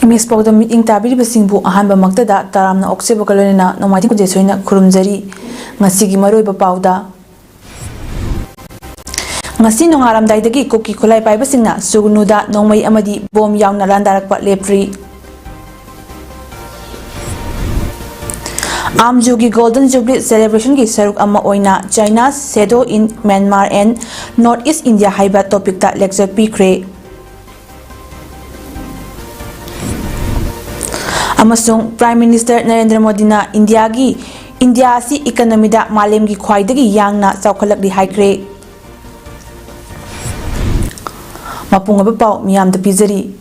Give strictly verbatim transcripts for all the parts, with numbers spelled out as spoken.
Image ꯄꯥꯎꯗ ꯃꯤꯠꯌꯦꯡ ꯇꯥꯕꯤꯔꯤꯕꯁꯤꯡꯕꯨ ꯑꯍꯥꯟꯕꯃꯛꯇꯗ ꯇꯔꯥꯝꯅ ꯑꯣꯛꯆꯕꯒ ꯂꯣꯏꯅꯅ ꯅꯣꯡꯃꯥꯏꯊꯦꯝ ꯀꯨꯟꯖꯦꯊꯣꯏꯅ ꯈꯨꯔꯨꯝꯖꯔꯤ꯫ ꯉꯁꯤꯒꯤ ꯃꯔꯨꯑꯣꯏꯕ ꯄꯥꯎꯗ, ꯉꯁꯤ ꯅꯣꯡꯉꯥꯜꯂꯝꯗꯥꯏꯗꯒꯤ ꯀꯨꯀꯤ ꯈꯨꯠꯂꯥꯏ ꯄꯥꯏꯕꯁꯤꯡꯅ ꯁꯨꯒꯅꯨꯗ ꯅꯣꯡꯃꯩ ꯑꯃꯗꯤ ꯕꯣꯝ ꯌꯥꯎꯅ ꯂꯥꯟꯗꯥꯔꯛꯄ ꯂꯦꯞꯇ꯭ꯔꯤ꯫ ꯑꯥꯝꯖꯨꯒꯤ Golden Jubilee Celebration ꯒꯤ ꯁꯔꯨꯛ ꯑꯃ ꯑꯣꯏꯅ China's Shadow in Myanmar and North East India ꯍꯥꯏꯕ topic ꯇ lecture ꯄꯤꯈ꯭ꯔꯦ꯫ ꯑꯃꯁꯨꯡ Prime Minister ꯅꯔꯦꯟꯗ꯭ꯔ ꯃꯣꯗꯤꯅ ꯏꯟꯗꯤꯌꯥꯒꯤ, ꯏꯟꯗꯤꯌꯥ ꯑꯁꯤ economy ꯗ ꯃꯥꯂꯦꯝꯒꯤ ꯈ꯭ꯋꯥꯏꯗꯒꯤ ꯌꯥꯡꯅ ꯆꯥꯎꯈꯠꯂꯛꯂꯤ ꯍꯥꯏꯈ꯭ꯔꯦ꯫ ꯃꯄꯨꯡ ꯑꯣꯏꯕ ꯄꯥꯎ ꯃꯤꯌꯥꯝꯗ ꯄꯤꯖꯔꯤ꯫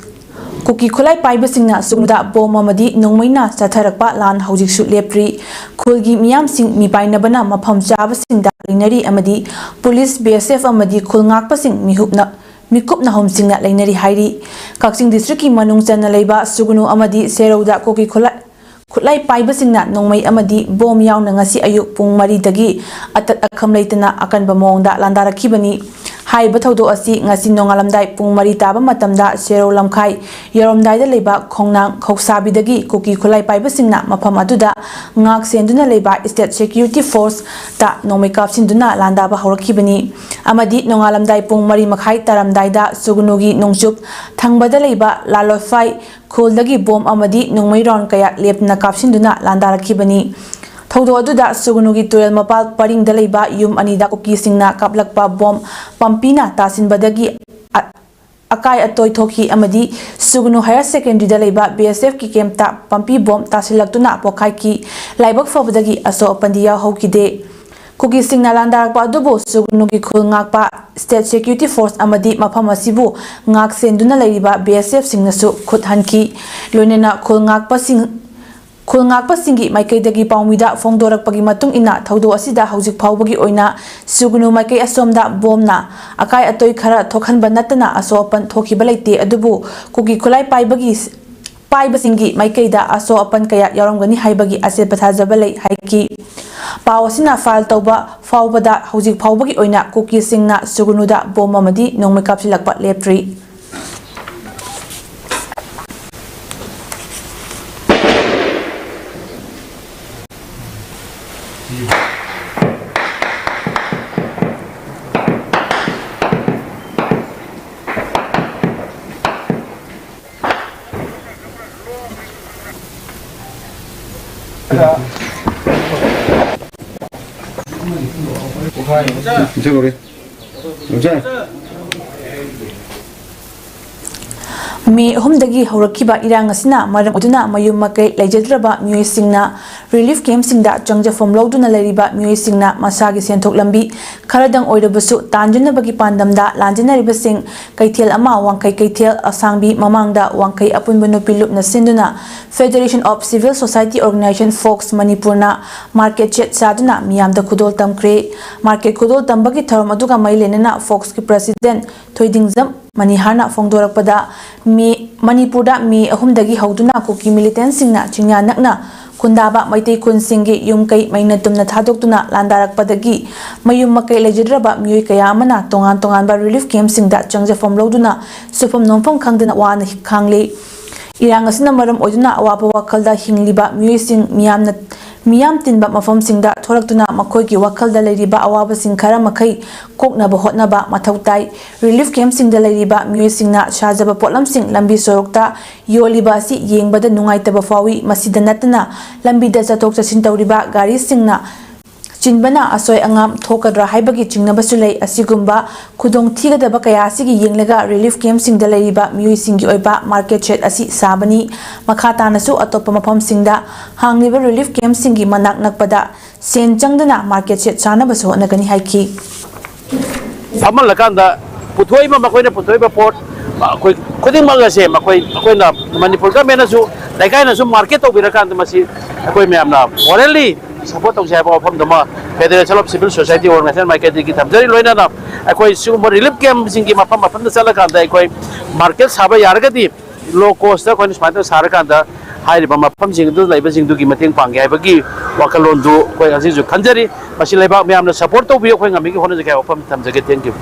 ꯀꯨꯀꯤ ꯈꯨꯠꯂꯥꯏ ꯄꯥꯏꯕꯁꯤꯡꯅ ꯁꯨꯒꯅꯨꯗ ꯕꯣꯝ ꯑꯃꯗꯤ ꯅꯣꯡꯃꯩꯅ ꯆꯠꯊꯔꯛꯄ ꯂꯥꯟ ꯍꯧꯖꯤꯛꯁꯨ ꯂꯦꯞꯇ꯭ꯔꯤ꯫ ꯈꯨꯜꯒꯤ ꯃꯤꯌꯥꯝꯁꯤꯡ ꯃꯤꯄꯥꯏꯅꯕꯅ ꯃꯐꯝ ꯆꯥꯕꯁꯤꯡꯗ ꯂꯩꯅꯔꯤ ꯑꯃꯗꯤ ꯄꯨꯂꯤꯁ, ꯕꯤ ꯑꯦꯁ ꯑꯦꯐ ꯑꯃꯗꯤ ꯈꯨꯜ ꯉꯥꯛꯄꯁꯤꯡ ꯃꯤꯍꯨꯞꯅ, ꯃꯤꯀꯨꯞ ꯅꯥꯍꯨꯝꯁꯤꯡꯅ ꯂꯩꯅꯔꯤ ꯍꯥꯏꯔꯤ꯫ ꯀꯛꯆꯤꯡ district ꯀꯤ ꯃꯅꯨꯡ ꯆꯟꯅ ꯂꯩꯕ ꯁꯨꯒꯅꯨ ꯑꯃꯗꯤ ꯁꯦꯔꯧꯗ ꯀꯨꯀꯤ ꯈꯨꯠꯂꯥꯏ, ꯈꯨꯠꯂꯥꯏ ꯄꯥꯏꯕꯁꯤꯡꯅ ꯅꯣꯡꯃꯩ ꯑꯃꯗꯤ ꯕꯣꯝ ꯌꯥꯎꯅ ꯉꯁꯤ ꯑꯌꯨꯛ ꯄꯨꯡ ꯃꯔꯤꯗꯒꯤ ꯑꯇꯠ ꯑꯈꯝ ꯂꯩꯇꯅ ꯑꯀꯟꯕ ꯃꯑꯣꯡꯗ ꯂꯥꯟꯗꯥꯔꯛꯈꯤꯕꯅꯤ꯫ ꯍꯥꯏꯔꯤꯕ ꯊꯧꯗꯣꯛ ꯑꯁꯤ ꯉꯁꯤ ꯅꯣꯡꯉꯥꯜꯂꯝꯗꯥꯏ ꯄꯨꯡ ꯃꯔꯤ ꯇꯥꯕ ꯃꯇꯝꯗ ꯁꯦꯔꯧ ꯂꯝꯈꯥꯏ ꯌꯧꯔꯝꯗꯥꯏꯗ ꯂꯩꯕ ꯈꯣꯡꯅꯥꯡ ꯈꯧꯁꯥꯕꯤꯗꯒꯤ ꯀꯨꯀꯤ ꯈꯨꯠꯂꯥꯏ ꯄꯥꯏꯕꯁꯤꯡꯅ ꯃꯐꯝ ꯑꯗꯨꯗ ꯉꯥꯛ ꯁꯦꯟꯗꯨꯅ ꯂꯩꯕ state security force ꯇ ꯅꯣꯡꯃꯩ ꯀꯥꯞꯁꯤꯟꯗꯨꯅ ꯂꯥꯟꯗꯥꯕ ꯍꯧꯔꯛꯈꯤꯕꯅꯤ꯫ ꯑꯃꯗꯤ ꯅꯣꯡꯉꯥꯜꯂꯝꯗꯥꯏ ꯄꯨꯡ ꯃꯔꯤ ꯃꯈꯥꯏ ꯇꯥꯔꯝꯗꯥꯏꯗ ꯁꯨꯒꯅꯨꯒꯤ ꯅꯣꯡꯆꯨꯞ ꯊꯪꯕꯗ ꯂꯩꯕ ꯂꯥꯂꯣꯐꯥꯏ ꯈꯨꯜꯗꯒꯤ ꯕꯣꯝ ꯑꯃꯗꯤ ꯅꯣꯡꯃꯩ round ꯀꯌꯥ ꯂꯦꯞꯇꯅ ꯀꯥꯞꯁꯤꯟꯗꯨꯅ ꯂꯥꯟꯗꯥꯔꯛꯈꯤꯕꯅꯤ꯫ ꯊꯧꯗꯣꯛ ꯑꯗꯨꯗ ꯁꯨꯒꯅꯨꯒꯤ ꯇꯨꯔꯦꯜ ꯃꯄꯥꯜ ꯄꯔꯤꯡꯗ ꯂꯩꯕ ꯌꯨꯝ ꯑꯅꯤꯗ ꯀꯨꯀꯤꯁꯤꯡꯅ ꯀꯥꯞꯂꯛꯄ ꯕꯣꯝ ꯄꯥꯝꯕꯤꯅ ꯇꯥꯁꯤꯟꯕꯗꯒꯤ ꯑ-, ꯑꯀꯥꯏ ꯑꯇꯣꯏ ꯊꯣꯛꯈꯤ ꯑꯃꯗꯤ ꯁꯨꯒꯅꯨ higher secondary ꯗ ꯂꯩꯕ ꯕꯤ ꯑꯦꯁ ꯑꯦꯐ ꯀꯤ camp ꯇ ꯄꯥꯝꯕꯤ ꯕꯣꯝ ꯇꯥꯁꯤꯜꯂꯛꯇꯨꯅ ꯄꯣꯛꯈꯥꯏꯈꯤ꯫ ꯂꯥꯏꯕꯛ ꯐꯕꯗꯒꯤ ꯑꯁꯣꯛ ꯑꯄꯟꯗꯤ ꯌꯥꯎꯍꯧꯈꯤꯗꯦ꯫ ꯀꯨꯀꯤꯁꯤꯡꯅ ꯂꯥꯟꯗꯥꯔꯛꯄ ꯑꯗꯨꯕꯨ ꯁꯨꯒꯅꯨꯒꯤ ꯈꯨꯜ ꯉꯥꯛꯄ state security force ꯑꯃꯗꯤ ꯃꯐꯝ ꯑꯁꯤꯕꯨ ꯉꯥꯛ ꯁꯦꯟꯗꯨꯅ ꯂꯩꯔꯤꯕ ꯕꯤ ꯑꯦꯁ ꯑꯦꯐ ꯁꯤꯡꯅꯁꯨ ꯈꯨꯠ ꯍꯟꯈꯤ꯫ ꯂꯣꯏꯅꯅ ꯈꯨꯜ ꯉꯥꯛꯄꯁꯤꯡ, ꯈꯨꯜ ꯉꯥꯛꯄꯁꯤꯡꯒꯤ ꯃꯥꯏꯀꯩꯗꯒꯤ ꯄꯥꯎꯃꯤꯗ ꯐꯣꯡꯗꯣꯔꯛꯄꯒꯤ ꯃꯇꯨꯡ ꯏꯟꯅ ꯊꯧꯗꯣꯛ ꯑꯁꯤꯗ ꯍꯧꯖꯤꯛ ꯐꯥꯎꯕꯒꯤ ꯑꯣꯏꯅ ꯁꯨꯒꯅꯨ ꯃꯥꯏꯀꯩ ꯑꯁꯣꯝꯗ ꯕꯣꯝꯅ ꯑꯀꯥꯏ ꯑꯇꯣꯏ ꯈꯔ ꯊꯣꯛꯍꯟꯕ ꯅꯠꯇꯅ ꯑꯁꯣꯛ ꯑꯄꯟ ꯊꯣꯛꯈꯤꯕ ꯂꯩꯇꯦ꯫ ꯑꯗꯨꯕꯨ ꯀꯨꯀꯤ ꯈꯨꯠꯂꯥꯏ ꯄꯥꯏꯕꯒꯤ ꯄꯥꯏꯕꯁꯤꯡꯒꯤ ꯃꯥꯏꯀꯩꯗ ꯑꯁꯣꯛ ꯑꯄꯟ ꯀꯌꯥ ꯌꯥꯎꯔꯝꯒꯅꯤ ꯍꯥꯏꯕꯒꯤ ꯑꯆꯦꯠꯄ ꯊꯥꯖꯕ ꯂꯩ ꯍꯥꯏꯈꯤ꯫ ꯄꯥꯎ ꯑꯁꯤꯅ file ꯇꯧꯕ ꯐꯥꯎꯕꯗ ꯍꯧꯖꯤꯛ ꯐꯥꯎꯕꯒꯤ ꯑꯣꯏꯅ ꯀꯨꯀꯤꯁꯤꯡꯅ ꯁꯨꯒꯅꯨꯗ ꯕꯣꯝ ꯑꯃꯗꯤ ꯅꯣꯡꯃꯩ ꯀꯥꯞꯁꯤꯜꯂꯛꯄ ꯂꯦꯞꯇ꯭ꯔꯤ꯫ ꯃꯦ ꯑꯍꯨꯝꯗꯒꯤ ꯍꯧꯔꯛꯈꯤꯕ ꯏꯔꯥꯡ ꯑꯁꯤꯅ ꯃꯔꯝ ꯑꯣꯏꯗꯨꯅ ꯃꯌꯨꯝ ꯃꯀꯩ ꯂꯩꯖꯗ꯭ꯔꯕ ꯃꯤꯑꯣꯏꯁꯤꯡꯅ ꯔꯤꯂꯤꯐ ꯀꯦꯝꯞꯁꯤꯡꯗ ꯆꯪꯖꯐꯝ ꯂꯧꯗꯨꯅ ꯂꯩꯔꯤꯕ ꯃꯤꯑꯣꯏꯁꯤꯡꯅ ꯃꯁꯥꯒꯤ ꯁꯦꯟꯊꯣꯛ ꯂꯝꯕꯤ ꯈꯔꯗꯪ ꯑꯣꯏꯔꯕꯁꯨ ꯇꯥꯟꯖꯅꯕꯒꯤ ꯄꯥꯟꯗꯝꯗ ꯂꯥꯟꯖꯦꯟꯅꯔꯤꯕꯁꯤꯡ ꯀꯩꯊꯦꯜ ꯑꯃ ꯋꯥꯡꯈꯩ ꯀꯩꯊꯦꯜ ꯑꯁꯥꯡꯕꯤ ꯃꯃꯥꯡꯗ ꯋꯥꯡꯈꯩ ꯑꯄꯨꯟꯕ ꯅꯨꯄꯤ ꯂꯨꯞꯅ ꯁꯤꯟꯗꯨꯅ Federation of Civil Society Organization, fox, ꯃꯅꯤꯄꯨꯔꯅ ꯃꯥꯔꯀꯦꯠ ꯁꯦꯠ ꯁꯥꯗꯨꯅ ꯃꯤꯌꯥꯝꯗ ꯈꯨꯗꯣꯜ ꯇꯝꯈ꯭ꯔꯦ꯫ ꯃꯥꯔꯀꯦꯠ ꯈꯨꯗꯣꯜ ꯇꯝꯕꯒꯤ ꯊꯧꯔꯝ ꯑꯗꯨꯒ ꯃꯔꯤ ꯂꯩꯅꯅ ꯐꯣꯛꯁꯀꯤ ꯄ꯭ꯔꯁꯤꯗꯦꯟꯠ ꯊꯣꯏꯗꯤꯡꯖꯝ ꯃꯅꯤꯍꯥꯔꯅ ꯐꯣꯡꯗꯣꯔꯛꯄꯗ, ꯃꯦ, ꯃꯅꯤꯄꯨꯔꯗ ꯃꯦ ꯑꯍꯨꯝꯗꯒꯤ ꯍꯧꯗꯨꯅ ꯀꯨꯀꯤ ꯃꯤꯂꯤꯇꯦꯟꯠꯁꯤꯡꯅ ꯆꯤꯡꯌꯥ ꯅꯛꯅ ꯈꯨꯟꯗꯥꯕ ꯃꯩꯇꯩ ꯈꯨꯟꯁꯤꯡꯒꯤ ꯌꯨꯝ ꯀꯩ ꯃꯩꯅ ꯇꯨꯝꯅ ꯊꯥꯗꯣꯛꯇꯨꯅ ꯂꯥꯟꯗꯥꯔꯛꯄꯗꯒꯤ ꯃꯌꯨꯝ ꯃꯀꯩ ꯂꯩꯖꯗ꯭ꯔꯕ ꯃꯤꯑꯣꯏ ꯀꯌꯥ ꯑꯃꯅ ꯇꯣꯉꯥꯟ ꯇꯣꯉꯥꯟꯕ ꯔꯤꯂꯤꯐ ꯀꯦꯝꯞꯁꯤꯡꯗ ꯆꯪꯖꯐꯝ ꯂꯧꯗꯨꯅ ꯁꯨꯐꯝ ꯅꯣꯝꯐꯝ ꯈꯪꯗꯅ ꯋꯥꯅ ꯈꯥꯡꯂꯤ꯫ ꯏꯔꯥꯡ ꯑꯁꯤꯅ ꯃꯔꯝ ꯑꯣꯏꯗꯨꯅ ꯑꯋꯥꯕ ꯋꯥꯈꯜꯗ ꯍꯤꯡꯂꯤꯕ ꯃꯤꯑꯣꯏꯁꯤꯡ ꯃꯤꯌꯥꯝꯅ, ꯃꯤꯌꯥꯝ ꯇꯤꯟꯕ ꯃꯐꯝꯁꯤꯡꯗ ꯊꯣꯔꯛꯇꯨꯅ ꯃꯈꯣꯏꯒꯤ ꯋꯥꯈꯜꯗ ꯂꯩꯔꯤꯕ ꯑꯋꯥꯕꯁꯤꯡ ꯈꯔ ꯃꯈꯩ ꯀꯣꯛꯅꯕ ꯍꯣꯠꯅꯕ ꯃꯊꯧ ꯇꯥꯏ꯫ ꯔꯤꯂꯤꯐ ꯀꯦꯝꯞꯁꯤꯡꯗ ꯂꯩꯔꯤꯕ ꯃꯤꯑꯣꯏꯁꯤꯡꯅ ꯁꯥꯖꯕ ꯄꯣꯠꯂꯝꯁꯤꯡ ꯂꯝꯕꯤ ꯁꯣꯔꯣꯛꯇ ꯌꯣꯜꯂꯤꯕ ꯑꯁꯤ ꯌꯦꯡꯕꯗ ꯅꯨꯡꯉꯥꯏꯇꯕ ꯐꯥꯎꯏ꯫ ꯃꯁꯤꯗ ꯅꯠꯇꯅ ꯂꯝꯕꯤꯗ ꯆꯠꯊꯣꯛ ꯆꯠꯁꯤꯟ ꯇꯧꯔꯤꯕ ꯒꯥꯔꯤꯁꯤꯡꯅ ꯆꯤꯟꯕꯅ ꯑꯁꯣꯏ ꯑꯉꯥꯝ ꯊꯣꯛꯀꯗ꯭ꯔꯥ ꯍꯥꯏꯕꯒꯤ ꯆꯤꯡꯅꯕꯁꯨ ꯂꯩ꯫ ꯑꯁꯤꯒꯨꯝꯕ ꯈꯨꯗꯣꯡ ꯊꯤꯒꯗꯕ ꯀꯌꯥ ꯑꯁꯤꯒꯤ ꯌꯦꯡꯂꯒ ꯔꯤꯂꯤꯐ ꯀꯦꯝꯞꯁꯤꯡꯗ ꯂꯩꯔꯤꯕ ꯃꯤꯑꯣꯏꯁꯤꯡꯒꯤ ꯑꯣꯏꯕ ꯃꯥꯔꯀꯦꯠ ꯁꯦꯠ ꯑꯁꯤ ꯁꯥꯕꯅꯤ꯫ ꯃꯈꯥ ꯇꯥꯅꯁꯨ ꯑꯇꯣꯞꯄ ꯃꯐꯝꯁꯤꯡꯗ ꯍꯥꯡꯂꯤꯕ ꯔꯤꯂꯤꯐ ꯀꯦꯝꯞꯁꯤꯡꯒꯤ ꯃꯅꯥꯛ ꯅꯛꯄꯗ ꯁꯦꯟ ꯆꯪꯗꯅ ꯃꯥꯔꯀꯦꯠ ꯁꯦꯠ ꯁꯥꯅꯕꯁꯨ ꯍꯣꯠꯅꯒꯅꯤ ꯍꯥꯏꯈꯤ꯫ ꯐꯝꯍꯜꯂꯀꯥꯟꯗ ꯄꯨꯊꯣꯛꯏꯕ, ꯃꯈꯣꯏꯅ ꯄꯨꯊꯣꯛꯏꯕ ꯄꯣꯠ ꯑꯩꯈꯣꯏ ꯈꯨꯗꯤꯡꯃꯛ ꯑꯁꯦ ꯃꯈꯣꯏ, ꯑꯩꯈꯣꯏꯅ ꯃꯅꯤꯄꯨꯔ ꯒꯃꯦꯟꯅꯁꯨ ꯂꯩꯀꯥꯏꯅꯁꯨ ꯃꯥꯔꯀꯦꯠ ꯇꯧꯕꯤꯔꯀꯥꯟꯗ ꯃꯁꯤ ꯑꯩꯈꯣꯏ ꯃꯌꯥꯝꯅ ꯃꯣꯔꯦꯜꯂꯤ ꯁꯄꯣꯔꯠ ꯇꯧꯁꯦ ꯍꯥꯏꯕ ꯋꯥꯐꯝꯗꯨꯃ Federation of Civil Society Organization ꯃꯥꯏꯀꯩꯗꯒꯤ ꯊꯝꯖꯔꯤ꯫ ꯂꯣꯏꯅꯅ ꯑꯩꯈꯣꯏ ꯁꯤꯒꯨꯝꯕ ꯔꯤꯂꯤꯐ ꯀꯦꯝꯞꯁꯤꯡꯒꯤ ꯃꯐꯝ ꯃꯐꯝꯗ ꯆꯠꯂꯀꯥꯟꯗ ꯑꯩꯈꯣꯏ ꯃꯥꯔꯀꯦꯠ ꯁꯥꯕ ꯌꯥꯔꯒꯗꯤ ꯂꯣ ꯀꯣꯁꯇ ꯑꯩꯈꯣꯏꯅ ꯁꯨꯃꯥꯏꯅ ꯇꯧꯔ ꯁꯥꯔꯀꯥꯟꯗ ꯍꯥꯏꯔꯤꯕ ꯃꯐꯝꯁꯤꯡ ꯑꯗꯨ ꯂꯩꯕꯁꯤꯡꯗꯨꯒꯤ ꯃꯇꯦꯡ ꯄꯥꯡꯒꯦ ꯍꯥꯏꯕꯒꯤ ꯋꯥꯈꯜꯂꯣꯟꯗꯨ ꯑꯩꯈꯣꯏ ꯍꯧꯖꯤꯛ ꯍꯧꯖꯤꯛ ꯈꯟꯖꯔꯤ꯫ ꯃꯁꯤ ꯂꯩꯕꯥꯛ ꯃꯌꯥꯝꯅ ꯁꯄꯣꯔꯠ ꯇꯧꯕꯤꯌꯨ, ꯑꯩꯈꯣꯏ ꯉꯝꯃꯤꯒꯤ ꯍꯣꯠꯅꯖꯒꯦ ꯍꯥꯏꯕ ꯋꯥꯐꯝ ꯊꯝꯖꯒꯦ꯫ Thank you.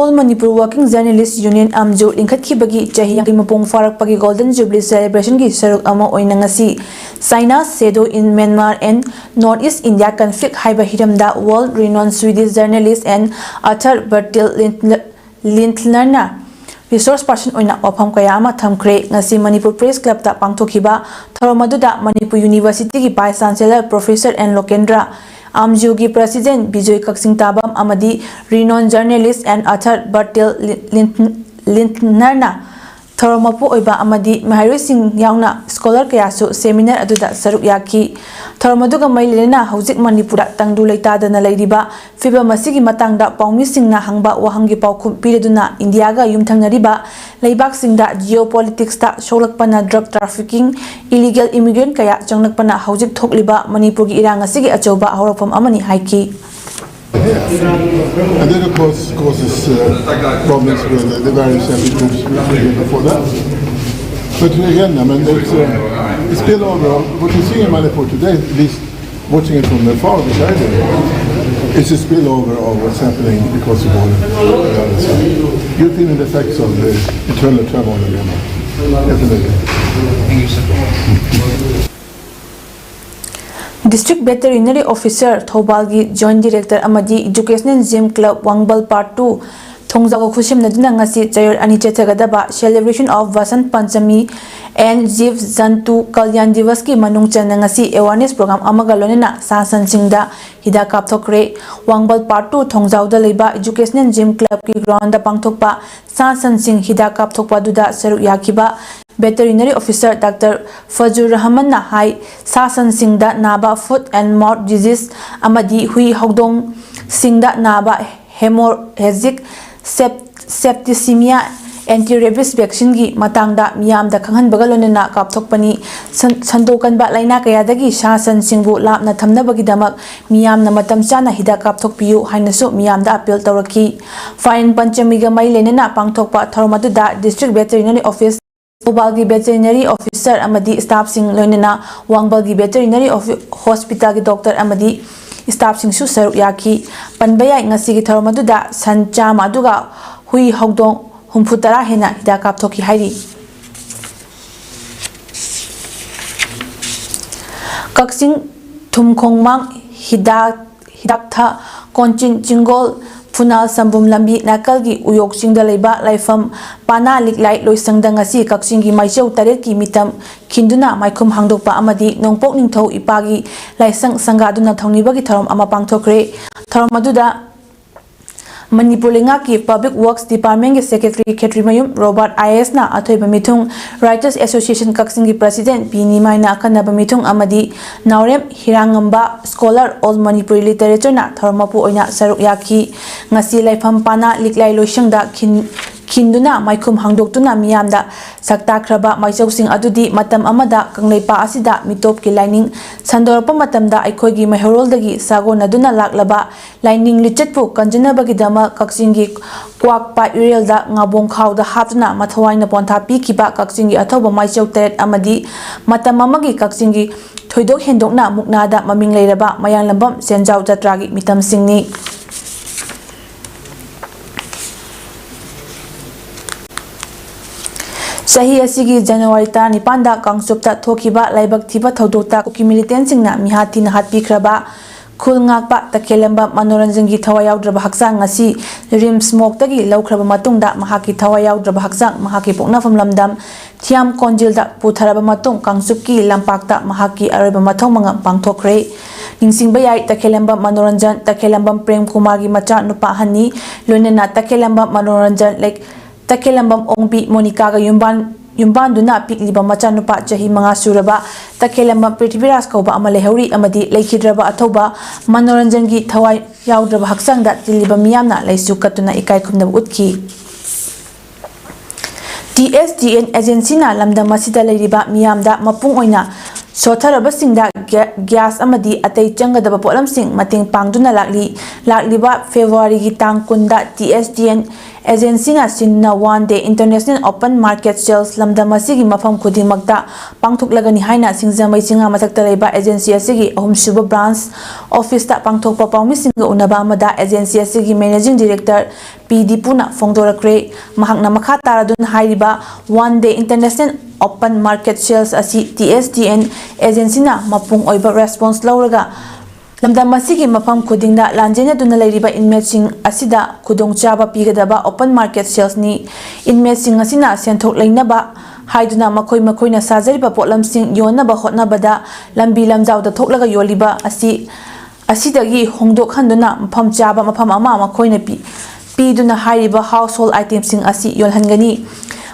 All Manipur Working Journalist Union, ꯑꯝꯖꯨ, ꯂꯤꯡꯈꯠꯈꯤꯕꯒꯤ ꯆꯍꯤ ꯌꯥꯡꯈꯩ ꯃꯄꯨꯡ ꯐꯥꯔꯛꯄꯒꯤ Golden Jubilee Celebration ꯒꯤ ꯁꯔꯨꯛ ꯑꯃ ꯑꯣꯏꯅ ꯉꯁꯤ China's Shadow in Myanmar and North East India Conflict ꯍꯥꯏꯕ ꯍꯤꯔꯝꯗ world renowned Swedish journalist and author Bertil Lintner ꯅ resource person ꯑꯣꯏꯅ ꯋꯥꯐꯝ ꯀꯌꯥ ꯑꯃ ꯊꯝꯈ꯭ꯔꯦ꯫ ꯉꯁꯤ ꯃꯅꯤꯄꯨꯔ ꯄ꯭ꯔꯦꯁ ꯀ꯭ꯂꯕꯇ ꯄꯥꯡꯊꯣꯛꯈꯤꯕ ꯊꯧꯔꯝ ꯑꯗꯨꯗ ꯃꯅꯤꯄꯨꯔ ꯌꯨꯅꯤꯚꯔꯁꯤꯇꯤꯒꯤ vice chancellor professor N Lokendra, ꯑꯥꯝꯖꯤꯌꯨꯒꯤ ꯄ꯭ꯔꯦꯁꯤꯗꯦꯟꯠ ꯕꯤꯖꯣꯏ ꯀꯛꯆꯤꯡ ꯇꯥꯕꯝ ꯑꯃꯗꯤ renowned journalist and author ꯕꯔꯇꯦꯜ ꯂꯤꯟ-, ꯂꯤꯟ-, ꯂꯤꯟꯊꯅꯔꯅ ꯊꯧꯔꯝ ꯃꯄꯨ ꯑꯣꯏꯕ ꯑꯃꯗꯤ ꯃꯍꯩꯔꯣꯏꯁꯤꯡ ꯌꯥꯎꯅ ꯁ꯭ꯀꯣꯂꯔ ꯀꯌꯥꯁꯨ ꯁꯦꯃꯤꯅꯥꯔ ꯑꯗꯨꯗ ꯁꯔꯨꯛ ꯌꯥꯈꯤ꯫ ꯊꯧꯔꯝ ꯑꯗꯨꯒ ꯃꯔꯤ ꯂꯩꯅꯅ ꯍꯧꯖꯤꯛ ꯃꯅꯤꯄꯨꯔꯗ ꯇꯪꯗꯨ ꯂꯩꯇꯥꯗꯅ ꯂꯩꯔꯤꯕ ꯐꯤꯕꯝ ꯑꯁꯤꯒꯤ ꯃꯇꯥꯡꯗ ꯄꯥꯎꯃꯤꯁꯤꯡꯅ ꯍꯪꯕ ꯋꯥꯍꯪꯒꯤ ꯄꯥꯎꯈꯨꯝ ꯄꯤꯔꯗꯨꯅ ꯏꯟꯗꯤꯌꯥꯒ ꯌꯨꯝꯊꯪꯅꯔꯤꯕ ꯂꯩꯕꯥꯛꯁꯤꯡꯗ ꯖꯤꯑꯣ ꯄꯣꯂꯤꯇꯤꯛꯁꯇ ꯁꯣꯛꯂꯛꯄꯅ ꯗ꯭ꯔꯒ ꯇ꯭ꯔꯥꯐꯤꯀꯤꯡ, ꯏꯂꯤꯒꯦꯜ ꯏꯃꯤꯒ꯭ꯔꯦꯟꯠ ꯀꯌꯥ ꯆꯪꯂꯛꯄꯅ ꯍꯧꯖꯤꯛ ꯊꯣꯛꯂꯤꯕ ꯃꯅꯤꯄꯨꯔꯒꯤ ꯏꯔꯥꯡ ꯑꯁꯤꯒꯤ ꯑꯆꯧꯕ ꯍꯧꯔꯛꯐꯝ ꯑꯃꯅꯤ ꯍꯥꯏꯈꯤ꯫ And that, of course, causes uh, problems with the various ethnic groups before that. But again, I mean, it's, uh, it's spill over. What you see in Manipur today, at least watching it from afar, which I do, is a spillover of what's happening across the border. You're feeling the effects of the internal turmoil in Myanmar. Definitely. District Veterinary Officer ꯊꯧꯕꯥꯜꯒꯤ Joint Director ꯑꯃꯗꯤ Educational Gym Club ꯋꯥꯡꯕꯜ Part two ꯊꯣꯡꯖꯥꯎꯒ ꯈꯨꯠꯁꯝꯅꯗꯨꯅ ꯉꯁꯤ ꯆꯌꯣꯜ ꯑꯅꯤ ꯆꯠꯊꯒꯗꯕ Celebration of Vasant Panchami and Jeev Jantu Kalyan Divas ꯀꯤ ꯃꯅꯨꯡ ꯆꯟꯅ ꯉꯁꯤ awareness program ꯑꯃꯒ ꯂꯣꯏꯅꯅ ꯁꯥ ꯁꯟꯁꯤꯡꯗ ꯍꯤꯗꯥꯛ ꯀꯥꯞꯊꯣꯛꯈ꯭ꯔꯦ꯫ ꯋꯥꯡꯕꯜ Part two ꯊꯣꯡꯖꯥꯎꯗ ꯂꯩꯕ Educational Gym Club ꯀꯤ ground ꯗ ꯄꯥꯡꯊꯣꯛꯄ ꯁꯥ ꯁꯟꯁꯤꯡ ꯍꯤꯗꯥꯛ ꯀꯥꯞꯊꯣꯛꯄ ꯑꯗꯨꯗ ꯁꯔꯨꯛ ꯌꯥꯈꯤꯕ Veterinary Officer Doctor ꯐꯖꯨꯔ ꯔꯍꯃꯟꯅ ꯍꯥꯏ, ꯁꯥ ꯁꯟꯁꯤꯡꯗ ꯅꯥꯕ Foot and Mouth Disease ꯑꯃꯗꯤ ꯍꯨꯏ ꯍꯧꯗꯣꯡꯁꯤꯡꯗ ꯅꯥꯕ Hemorrhagic Sep-, Septicemia Anti-Rabies Vaccine ꯒꯤ ꯃꯇꯥꯡꯗ ꯃꯤꯌꯥꯝꯗ ꯈꯪꯍꯟꯕꯒ ꯂꯣꯏꯅꯅ ꯀꯥꯞꯊꯣꯛꯄꯅꯤ꯫ ꯁꯟ-, ꯁꯟꯗꯣꯛꯀꯟꯕ ꯂꯥꯏꯅꯥ ꯀꯌꯥꯗꯒꯤ ꯁꯥ ꯁꯟꯁꯤꯡꯕꯨ ꯂꯥꯞꯅ ꯊꯝꯅꯕꯒꯤꯗꯃꯛ ꯃꯤꯌꯥꯝꯅ ꯃꯇꯝ ꯆꯥꯅ ꯍꯤꯗꯥꯛ ꯀꯥꯞꯊꯣꯛꯄꯤꯌꯨ ꯍꯥꯏꯅꯁꯨ ꯃꯤꯌꯥꯝꯗ appeal ꯇꯧꯔꯛꯈꯤ꯫ ꯐꯥꯏꯟ ꯄꯟꯆꯃꯤꯒ ꯃꯔꯤ ꯂꯩꯅꯅ ꯄꯥꯡꯊꯣꯛꯄ ꯊꯧꯔꯝ ꯑꯗꯨꯗ District Veterinary Office, ꯊꯧꯕꯥꯜꯒꯤ Veterinary Officer ꯑꯃꯗꯤ staff ꯁꯤꯡ ꯂꯣꯏꯅꯅ ꯋꯥꯡꯕꯜꯒꯤ Veterinary Offi-, Hospital ꯒꯤ doctor ꯑꯃꯗꯤ staff ꯁꯤꯡꯁꯨ ꯁꯔꯨꯛ ꯌꯥꯈꯤ꯫ ꯄꯟꯕ ꯌꯥꯏ, ꯉꯁꯤꯒꯤ ꯊꯧꯔꯝ ꯑꯗꯨꯗ ꯁꯟ ꯆꯥꯝꯃ ꯑꯗꯨꯒ ꯍꯨꯏ ꯍꯧꯗꯣꯡ ꯍꯨꯝꯐꯨ ꯇꯔꯥ ꯍꯦꯟꯅ ꯍꯤꯗꯥꯛ ꯀꯥꯞꯊꯣꯛꯈꯤ ꯍꯥꯏꯔꯤ꯫ ꯀꯛꯆꯤꯡ ꯊꯨꯝꯈꯣꯡꯃꯥꯡ ꯍꯤꯗꯥꯛ, ꯍꯤꯗꯥꯛꯊ ꯀꯣꯟꯆꯤꯟ ꯆꯤꯡꯒꯣꯜ ꯐꯨꯅꯥꯜ ꯁꯝꯕꯨꯝ ꯂꯝꯕꯤ ꯅꯥꯀꯜꯒꯤ ꯎꯌꯣꯛ ꯆꯤꯡꯗ ꯂꯩꯕ ꯂꯥꯏꯐꯝ ꯄꯥꯅꯥ ꯂꯤꯛꯂꯥꯏ ꯂꯣꯏꯁꯪꯗ ꯉꯁꯤ ꯀꯛꯆꯤꯡꯒꯤ ꯃꯥꯏꯆꯧ ꯇꯔꯦꯠꯀꯤ ꯃꯤꯇꯝ ꯈꯤꯟꯗꯨꯅ ꯃꯥꯏꯈꯨꯝ ꯍꯥꯡꯗꯣꯛꯄ ꯑꯃꯗꯤ ꯅꯣꯡꯄꯣꯛ ꯅꯤꯡꯊꯧ ꯏꯄꯥꯒꯤ ꯂꯥꯏꯁꯪ ꯁꯪꯒꯥꯗꯨꯅ ꯊꯧꯅꯤꯕꯒꯤ ꯊꯧꯔꯝ ꯑꯃ ꯄꯥꯡꯊꯣꯛꯈ꯭ꯔꯦ꯫ ꯊꯧꯔꯝ ꯑꯗꯨꯗ ꯃꯅꯤꯄꯨꯔ ꯂꯩꯉꯥꯛꯀꯤ Public Works Department ꯀꯤ Secretary Khetrimayum Robert I A S ꯅ ꯑꯊꯣꯏꯕ ꯃꯤꯊꯨꯡ, Writers Association ꯀꯛꯆꯤꯡꯒꯤ President ꯄꯤ ꯅꯤꯃꯥꯏꯅ ꯑꯈꯟꯅꯕ ꯃꯤꯊꯨꯡ ꯑꯃꯗꯤ ꯅꯥꯎꯔꯦꯝ ꯍꯤꯔꯥꯡꯉꯝꯕ Scholar All Manipuri Literature ꯅ ꯊꯧꯔꯝ ꯃꯄꯨ ꯑꯣꯏꯅ ꯁꯔꯨꯛ ꯌꯥꯈꯤ꯫ ꯉꯁꯤ ꯂꯥꯏꯐꯝ ꯄꯥꯅꯥ ꯂꯤꯛꯂꯥꯏ ꯂꯣꯏꯁꯪꯗ ꯈꯤꯟ-, ꯈꯤꯟꯗꯨꯅ ꯃꯥꯏꯈꯨꯝ ꯍꯥꯡꯗꯣꯛꯇꯨꯅ ꯃꯤꯌꯥꯝꯗ ꯁꯛ ꯇꯥꯛꯈ꯭ꯔꯕ ꯃꯥꯏꯆꯧꯁꯤꯡ ꯑꯗꯨꯗꯤ ꯃꯇꯝ ꯑꯃꯗ ꯀꯪꯂꯩꯄꯥꯛ ꯑꯁꯤꯗ ꯃꯤꯇꯣꯞꯀꯤ ꯂꯥꯏꯅꯤꯡ ꯁꯟꯗꯣꯔꯛꯄ ꯃꯇꯝꯗ ꯑꯩꯈꯣꯏꯒꯤ ꯃꯩꯍꯧꯔꯣꯜꯗꯒꯤ ꯁꯥꯒꯣꯟꯅꯗꯨꯅ ꯂꯥꯛꯂꯕ ꯂꯥꯏꯅꯤꯡ ꯂꯤꯆꯠꯄꯨ ꯀꯟꯖꯅꯕꯒꯤꯗꯃꯛ ꯀꯛꯆꯤꯡꯒꯤ ꯀ꯭ꯋꯥꯛꯄ ꯏꯔꯦꯜꯗ ꯉꯥꯕꯣꯡ ꯈꯥꯎꯗ ꯍꯥꯞꯇꯨꯅ ꯃꯊꯧꯋꯥꯏꯅ ꯄꯣꯟꯊꯥ ꯄꯤꯈꯤꯕ ꯀꯛꯆꯤꯡꯒꯤ ꯑꯊꯧꯕ ꯃꯥꯏꯆꯧ ꯇꯔꯦꯠ ꯑꯃꯗꯤ ꯃꯇꯝ ꯑꯃꯒꯤ ꯀꯛꯆꯤꯡꯒꯤ ꯊꯣꯏꯗꯣꯛ ꯍꯦꯟꯗꯣꯛꯅ ꯃꯨꯛꯅꯥꯗ ꯃꯃꯤꯡ ꯂꯩꯔꯕ ꯃꯌꯥꯡꯂꯝꯕꯝ ꯁꯦꯟꯖꯥꯎ ꯖꯇ꯭ꯔꯥꯒꯤ ꯃꯤꯇꯝꯁꯤꯡꯅꯤ꯫ ꯆꯍꯤ ꯑꯁꯤꯒꯤ ꯖꯅꯋꯥꯔꯤ ꯇꯔꯥꯅꯤꯄꯥꯟꯗ ꯀꯥꯡꯆꯨꯞꯇ ꯊꯣꯛꯈꯤꯕ ꯂꯥꯏꯕꯛ ꯊꯤꯕ ꯊꯧꯗꯣꯛꯇ ꯀꯨꯀꯤ ꯃꯤꯂꯤꯇꯦꯟꯁꯤꯡꯅ ꯃꯤꯍꯥꯠ ꯊꯤꯅ ꯍꯥꯠꯄꯤꯈ꯭ꯔꯕ ꯈꯨꯜ ꯉꯥꯛꯄ ꯇꯈꯦꯜꯂꯝꯕꯝ ꯃꯅꯣꯔꯟꯖꯟꯒꯤ ꯊꯋꯥꯏ ꯌꯥꯎꯗ꯭ꯔꯕ ꯍꯛꯆꯥꯡ ꯉꯁꯤ ꯔꯤꯝꯁ ꯃꯣꯔꯒꯇꯒꯤ ꯂꯧꯈ꯭ꯔꯕ ꯃꯇꯨꯡꯗ ꯃꯍꯥꯛꯀꯤ ꯊꯋꯥꯏ ꯌꯥꯎꯗ꯭ꯔꯕ ꯍꯛꯆꯥꯡ ꯃꯍꯥꯛꯀꯤ ꯄꯣꯛꯅꯐꯝ ꯂꯝꯗꯝ ꯊꯤꯌꯥꯝ ꯀꯣꯟꯖꯤꯜꯗ ꯄꯨꯊꯔꯕ ꯃꯇꯨꯡ ꯀꯥꯡꯆꯨꯞꯀꯤ ꯂꯝꯄꯥꯛꯇ ꯃꯍꯥꯛꯀꯤ ꯑꯔꯣꯏꯕ ꯃꯊꯧ ꯃꯉꯝ ꯄꯥꯡꯊꯣꯛꯈ꯭ꯔꯦ꯫ ꯅꯤꯡꯁꯤꯡꯕ ꯌꯥꯏ, ꯇꯈꯦꯜꯂꯝꯕꯝ ꯃꯅꯣꯔꯟꯖꯟ, ꯇꯈꯦꯜꯂꯝꯕꯝ ꯄ꯭ꯔꯦꯝ ꯀꯨꯃꯥꯔꯒꯤ ꯃꯆꯥ ꯅꯨꯄꯥ ꯑꯍꯟꯅꯤ꯫ ꯂꯣꯏꯅꯅ ꯇꯈꯦꯜꯂꯝꯕꯝ ꯃꯅꯣꯔꯟꯖꯟ ꯂꯩ-, ꯇꯈꯦꯜꯂꯝꯕꯝ ꯑꯣꯡꯕꯤ ꯃꯣꯅꯤꯀꯥꯒ ꯌꯨꯝꯕꯥꯟ-, ꯌꯨꯝꯕꯥꯟꯗꯨꯅ ꯄꯤꯛꯂꯤꯕ ꯃꯆꯥꯅꯨꯄꯥ ꯆꯍꯤ ꯃꯉꯥ ꯁꯨꯔꯕ ꯇꯈꯦꯜꯂꯝꯕꯝ ꯄ꯭ꯔꯤꯊꯤꯕꯤꯔꯥꯖ ꯀꯧꯕ ꯑꯃ ꯂꯩꯍꯧꯔꯤ ꯑꯃꯗꯤ ꯂꯩꯈꯤꯗ꯭ꯔꯕ ꯑꯊꯧꯕ ꯃꯅꯣꯔꯟꯖꯟꯒꯤ ꯊꯋꯥꯏ ꯌꯥꯎꯗ꯭ꯔꯕ ꯍꯛꯆꯥꯡꯗ ꯇꯤꯜꯂꯤꯕ ꯃꯤꯌꯥꯝꯅ ꯂꯩꯁꯨ ꯀꯠꯇꯨꯅ ꯏꯀꯥꯏ ꯈꯨꯝꯅꯕ ꯎꯠꯈꯤ꯫ ꯇꯤ ꯑꯦꯁ ꯇꯤ ꯑꯦꯟ ꯑꯦꯖꯦꯟꯁꯤꯅ ꯂꯝꯗꯝ ꯑꯁꯤꯗ ꯂꯩꯔꯤꯕ ꯃꯤꯌꯥꯝꯗ ꯃꯄꯨꯡ ꯑꯣꯏꯅ ꯁꯣꯠꯊꯔꯕꯁꯤꯡꯗ ꯒ꯭ꯌꯥ-, ꯒ꯭ꯌꯥꯁ ꯑꯃꯗꯤ ꯑꯇꯩ ꯆꯪꯒꯗꯕ ꯄꯣꯠꯂꯝꯁꯤꯡ ꯃꯇꯦꯡ ꯄꯥꯡꯗꯨꯅ ꯂꯥꯛꯂꯤ꯫ ꯂꯥꯛꯂꯤꯕ ꯐꯦꯕ꯭ꯔꯨꯋꯥꯔꯤꯒꯤ ꯇꯥꯡ ꯀꯨꯟꯗ ꯇꯤ ꯑꯦꯁ ꯇꯤ ꯑꯦꯟ ꯑꯦꯖꯦꯟꯁꯤꯅ ꯁꯤꯟꯅ One Day International Open Market Sales ꯂꯝꯗꯝ ꯑꯁꯤꯒꯤ ꯃꯐꯝ ꯈꯨꯗꯤꯡꯃꯛꯇ ꯄꯥꯡꯊꯣꯛꯂꯒꯅꯤ ꯍꯥꯏꯅ ꯁꯤꯡꯖꯃꯩ ꯆꯤꯡꯉꯥ ꯃꯊꯛꯇ ꯂꯩꯕ ꯑꯦꯖꯦꯟꯁꯤ ꯑꯁꯤꯒꯤ ꯑꯍꯨꯝꯁꯨꯕ ꯕ꯭ꯔꯥꯟꯁ ꯑꯣꯐꯤꯁꯇ ꯄꯥꯡꯊꯣꯛꯄ ꯄꯥꯎꯃꯤꯁꯤꯡꯒ ꯎꯅꯕ ꯑꯃꯗ ꯑꯦꯖꯦꯟꯁꯤ ꯑꯁꯤꯒꯤ ꯃꯦꯅꯦꯖꯤꯡ ꯗꯤꯔꯦꯛꯇꯔ ꯄꯤ ꯗꯤꯄꯨꯅ ꯐꯣꯡꯗꯣꯔꯛꯈ꯭ꯔꯦ꯫ ꯃꯍꯥꯛꯅ ꯃꯈꯥ ꯇꯥꯔꯗꯨꯅ ꯍꯥꯏꯔꯤꯕ One Day International Open Market Sales ꯑꯁꯤ ꯇꯤ ꯑꯦꯁ ꯇꯤ ꯑꯦꯟ ꯑꯦꯖꯦꯟꯁꯤꯅ ꯃꯄꯨꯡ ꯑꯣꯏꯕ ꯔꯦꯁꯄꯣꯟꯁ ꯂꯧꯔꯒ ꯂꯝꯗꯝ ꯑꯁꯤꯒꯤ ꯃꯐꯝ ꯈꯨꯗꯤꯡꯗ ꯂꯥꯟꯖꯦꯟꯅꯗꯨꯅ ꯂꯩꯔꯤꯕ inmateꯁꯤꯡ ꯑꯁꯤꯗ ꯈꯨꯗꯣꯡꯆꯥꯕ ꯄꯤꯒꯗꯕ open market salesꯅꯤ꯫ Inmateꯁꯤꯡ ꯑꯁꯤꯅ ꯁꯦꯟꯊꯣꯛ ꯂꯩꯅꯕ ꯍꯥꯏꯗꯨꯅ ꯃꯈꯣꯏ ꯃꯈꯣꯏꯅ ꯁꯥꯖꯔꯤꯕ ꯄꯣꯠꯂꯝꯁꯤꯡ ꯌꯣꯟꯅꯕ ꯍꯣꯠꯅꯕꯗ ꯂꯝꯕꯤ ꯂꯝꯖꯥꯎꯗ ꯊꯣꯛꯂꯒ ꯌꯣꯜꯂꯤꯕ ꯑꯁꯤ, ꯑꯁꯤꯗꯒꯤ ꯍꯣꯡꯗꯣꯛꯍꯟꯗꯨꯅ ꯃꯐꯝ ꯆꯥꯕ ꯃꯐꯝ ꯑꯃ ꯃꯈꯣꯏꯅ ꯄꯤ-, ꯄꯤꯗꯨꯅ ꯍꯥꯏꯔꯤꯕ household itemꯁꯤꯡ ꯑꯁꯤ ꯌꯣꯜꯍꯟꯒꯅꯤ꯫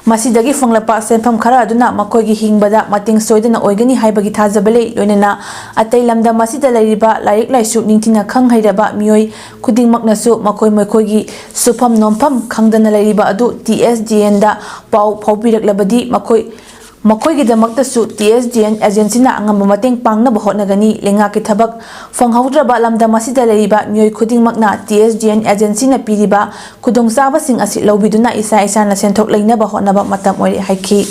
ꯃꯁꯤꯗꯒꯤ ꯐꯪꯂꯛꯄ ꯁꯦꯟꯐꯝ ꯈꯔ ꯑꯗꯨꯅ ꯃꯈꯣꯏꯒꯤ ꯍꯤꯡꯕꯗ ꯃꯇꯦꯡ ꯁꯣꯏꯗꯅ ꯑꯣꯏꯒꯅꯤ ꯍꯥꯏꯕꯒꯤ ꯊꯥꯖꯕ ꯂꯩ꯫ ꯂꯣꯏꯅꯅ ꯑꯇꯩ ꯂꯝꯗꯝ ꯑꯁꯤꯗ ꯂꯩꯔꯤꯕ ꯂꯥꯏꯔꯤꯛ ꯂꯥꯏꯁꯨ ꯅꯤꯡꯊꯤꯅ ꯈꯪ ꯍꯩꯔꯕ ꯃꯤꯑꯣꯏ ꯈꯨꯗꯤꯡꯃꯛꯅꯁꯨ ꯃꯈꯣꯏ ꯃꯈꯣꯏꯒꯤ ꯁꯨꯐꯝ ꯅꯣꯝꯐꯝ ꯈꯪꯗꯅ ꯂꯩꯔꯤꯕ ꯑꯗꯨ TSDNꯗ ꯄꯥꯎ ꯐꯥꯎꯕꯤꯔꯛꯂꯕꯗꯤ ꯃꯈꯣꯏ, ꯃꯈꯣꯏꯒꯤꯗꯃꯛꯇꯁꯨ TSDN agencyꯅ ꯑꯉꯝꯕ ꯃꯇꯦꯡ ꯄꯥꯡꯅꯕ ꯍꯣꯠꯅꯒꯅꯤ꯫ ꯂꯩꯉꯥꯛꯀꯤ ꯊꯕꯛ ꯐꯪꯍꯧꯗ꯭ꯔꯕ ꯂꯝꯗꯝ ꯑꯁꯤꯗ ꯂꯩꯔꯤꯕ ꯃꯤꯑꯣꯏ ꯈꯨꯗꯤꯡꯃꯛꯅ TSDN agencyꯅ ꯄꯤꯔꯤꯕ ꯈꯨꯗꯣꯡꯆꯥꯕꯁꯤꯡ ꯑꯁꯤ ꯂꯧꯕꯤꯗꯨꯅ ꯏꯁꯥ ꯏꯁꯥꯅ ꯁꯦꯟꯊꯣꯛ ꯂꯩꯅꯕ ꯍꯣꯠꯅꯕ ꯃꯇꯝ ꯑꯣꯏꯔꯦ ꯍꯥꯏꯈꯤ꯫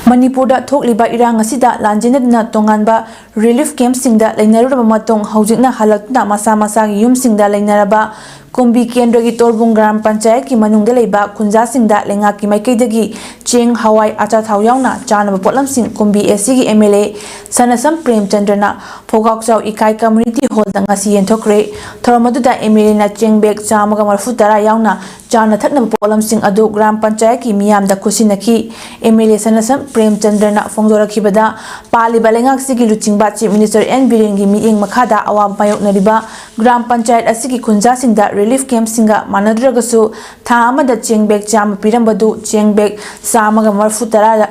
ꯃꯅꯤꯄꯨꯔꯗ ꯊꯣꯛꯂꯤꯕ ꯏꯔꯥꯡ ꯑꯁꯤꯗ ꯂꯥꯟꯖꯦꯟꯅꯗꯨꯅ ꯇꯣꯉꯥꯟꯕ relief campꯁꯤꯡꯗ ꯂꯩꯅꯔꯨꯔꯕ ꯃꯇꯨꯡ ꯍꯧꯖꯤꯛꯅ ꯍꯜꯂꯛꯇꯨꯅ ꯃꯁꯥ ꯃꯁꯥꯒꯤ ꯌꯨꯝꯁꯤꯡꯗ ꯂꯩꯅꯔꯕ ꯀꯨꯝꯕꯤ ꯀꯦꯟꯗ꯭ꯔꯒꯤ ꯇꯣꯔꯕꯨꯡ ꯒ꯭ꯔꯥꯝ ꯄꯟꯆꯥꯌꯠꯀꯤ ꯃꯅꯨꯡꯗ ꯂꯩꯕ ꯈꯨꯟꯖꯥꯁꯤꯡꯗ ꯂꯩꯉꯥꯛꯀꯤ ꯃꯥꯏꯀꯩꯗꯒꯤ ꯆꯦꯡ, ꯍꯋꯥꯏ, ꯑꯆꯥꯊꯥꯎ ꯌꯥꯎꯅ ꯆꯥꯅꯕ ꯄꯣꯠꯂꯝꯁꯤꯡ ꯀꯨꯝꯕꯤ ACꯒꯤ MLA ꯁꯅꯥꯁꯝ ꯄ꯭ꯔꯦꯝꯆꯟꯗ꯭ꯔꯅ ꯐꯣꯒꯥꯛꯆꯥꯎ ꯏꯀꯥꯏ community hallꯗ ꯉꯁꯤ ꯌꯦꯟꯊꯣꯛꯈ꯭ꯔꯦ꯫ ꯊꯧꯔꯝ ꯑꯗꯨꯗ MLAꯅ ꯆꯦꯡ bag ꯆꯥꯝꯃꯒ ꯃꯔꯤꯐꯨ ꯇꯔꯥ ꯌꯥꯎꯅ ꯆꯥꯅ ꯊꯛꯅꯕ ꯄꯣꯠꯂꯝꯁꯤꯡ ꯑꯗꯨ ꯒ꯭ꯔꯥꯝ ꯄꯟꯆꯥꯌꯠꯀꯤ ꯃꯤꯌꯥꯝꯗ ꯈꯨꯠꯁꯤꯟꯅꯈꯤ꯫ MLA ꯁꯅꯥꯁꯝ ꯄ꯭ꯔꯦꯝꯆꯟꯗ꯭ꯔꯅ ꯐꯣꯡꯗꯣꯔꯛꯈꯤꯕꯗ, ꯄꯥꯜꯂꯤꯕ ꯂꯩꯉꯥꯛꯁꯤꯒꯤ ꯂꯨꯆꯤꯡꯕ Chief Minister N ꯕꯤꯔꯦꯟꯒꯤ ꯃꯤꯠꯌꯦꯡ ꯃꯈꯥꯗ ꯑꯋꯥꯕ ꯃꯥꯌꯣꯛꯅꯔꯤꯕ ꯒ꯭ꯔꯥꯝ ꯄꯟꯆꯥꯌꯠ ꯑꯁꯤꯒꯤ ꯈꯨꯟꯖꯥꯁꯤꯡꯗ relief campꯁꯤꯡꯒ ꯃꯥꯟꯅꯗ꯭ꯔꯒꯁꯨ ꯊꯥ ꯑꯃꯗ ꯆꯦꯡ bag ꯆꯥꯝꯃ ꯄꯤꯔꯝꯕꯗꯨ ꯆꯦꯡ bag ꯆꯥꯝꯃꯒ ꯃꯔꯤꯐꯨ ꯇꯔꯥ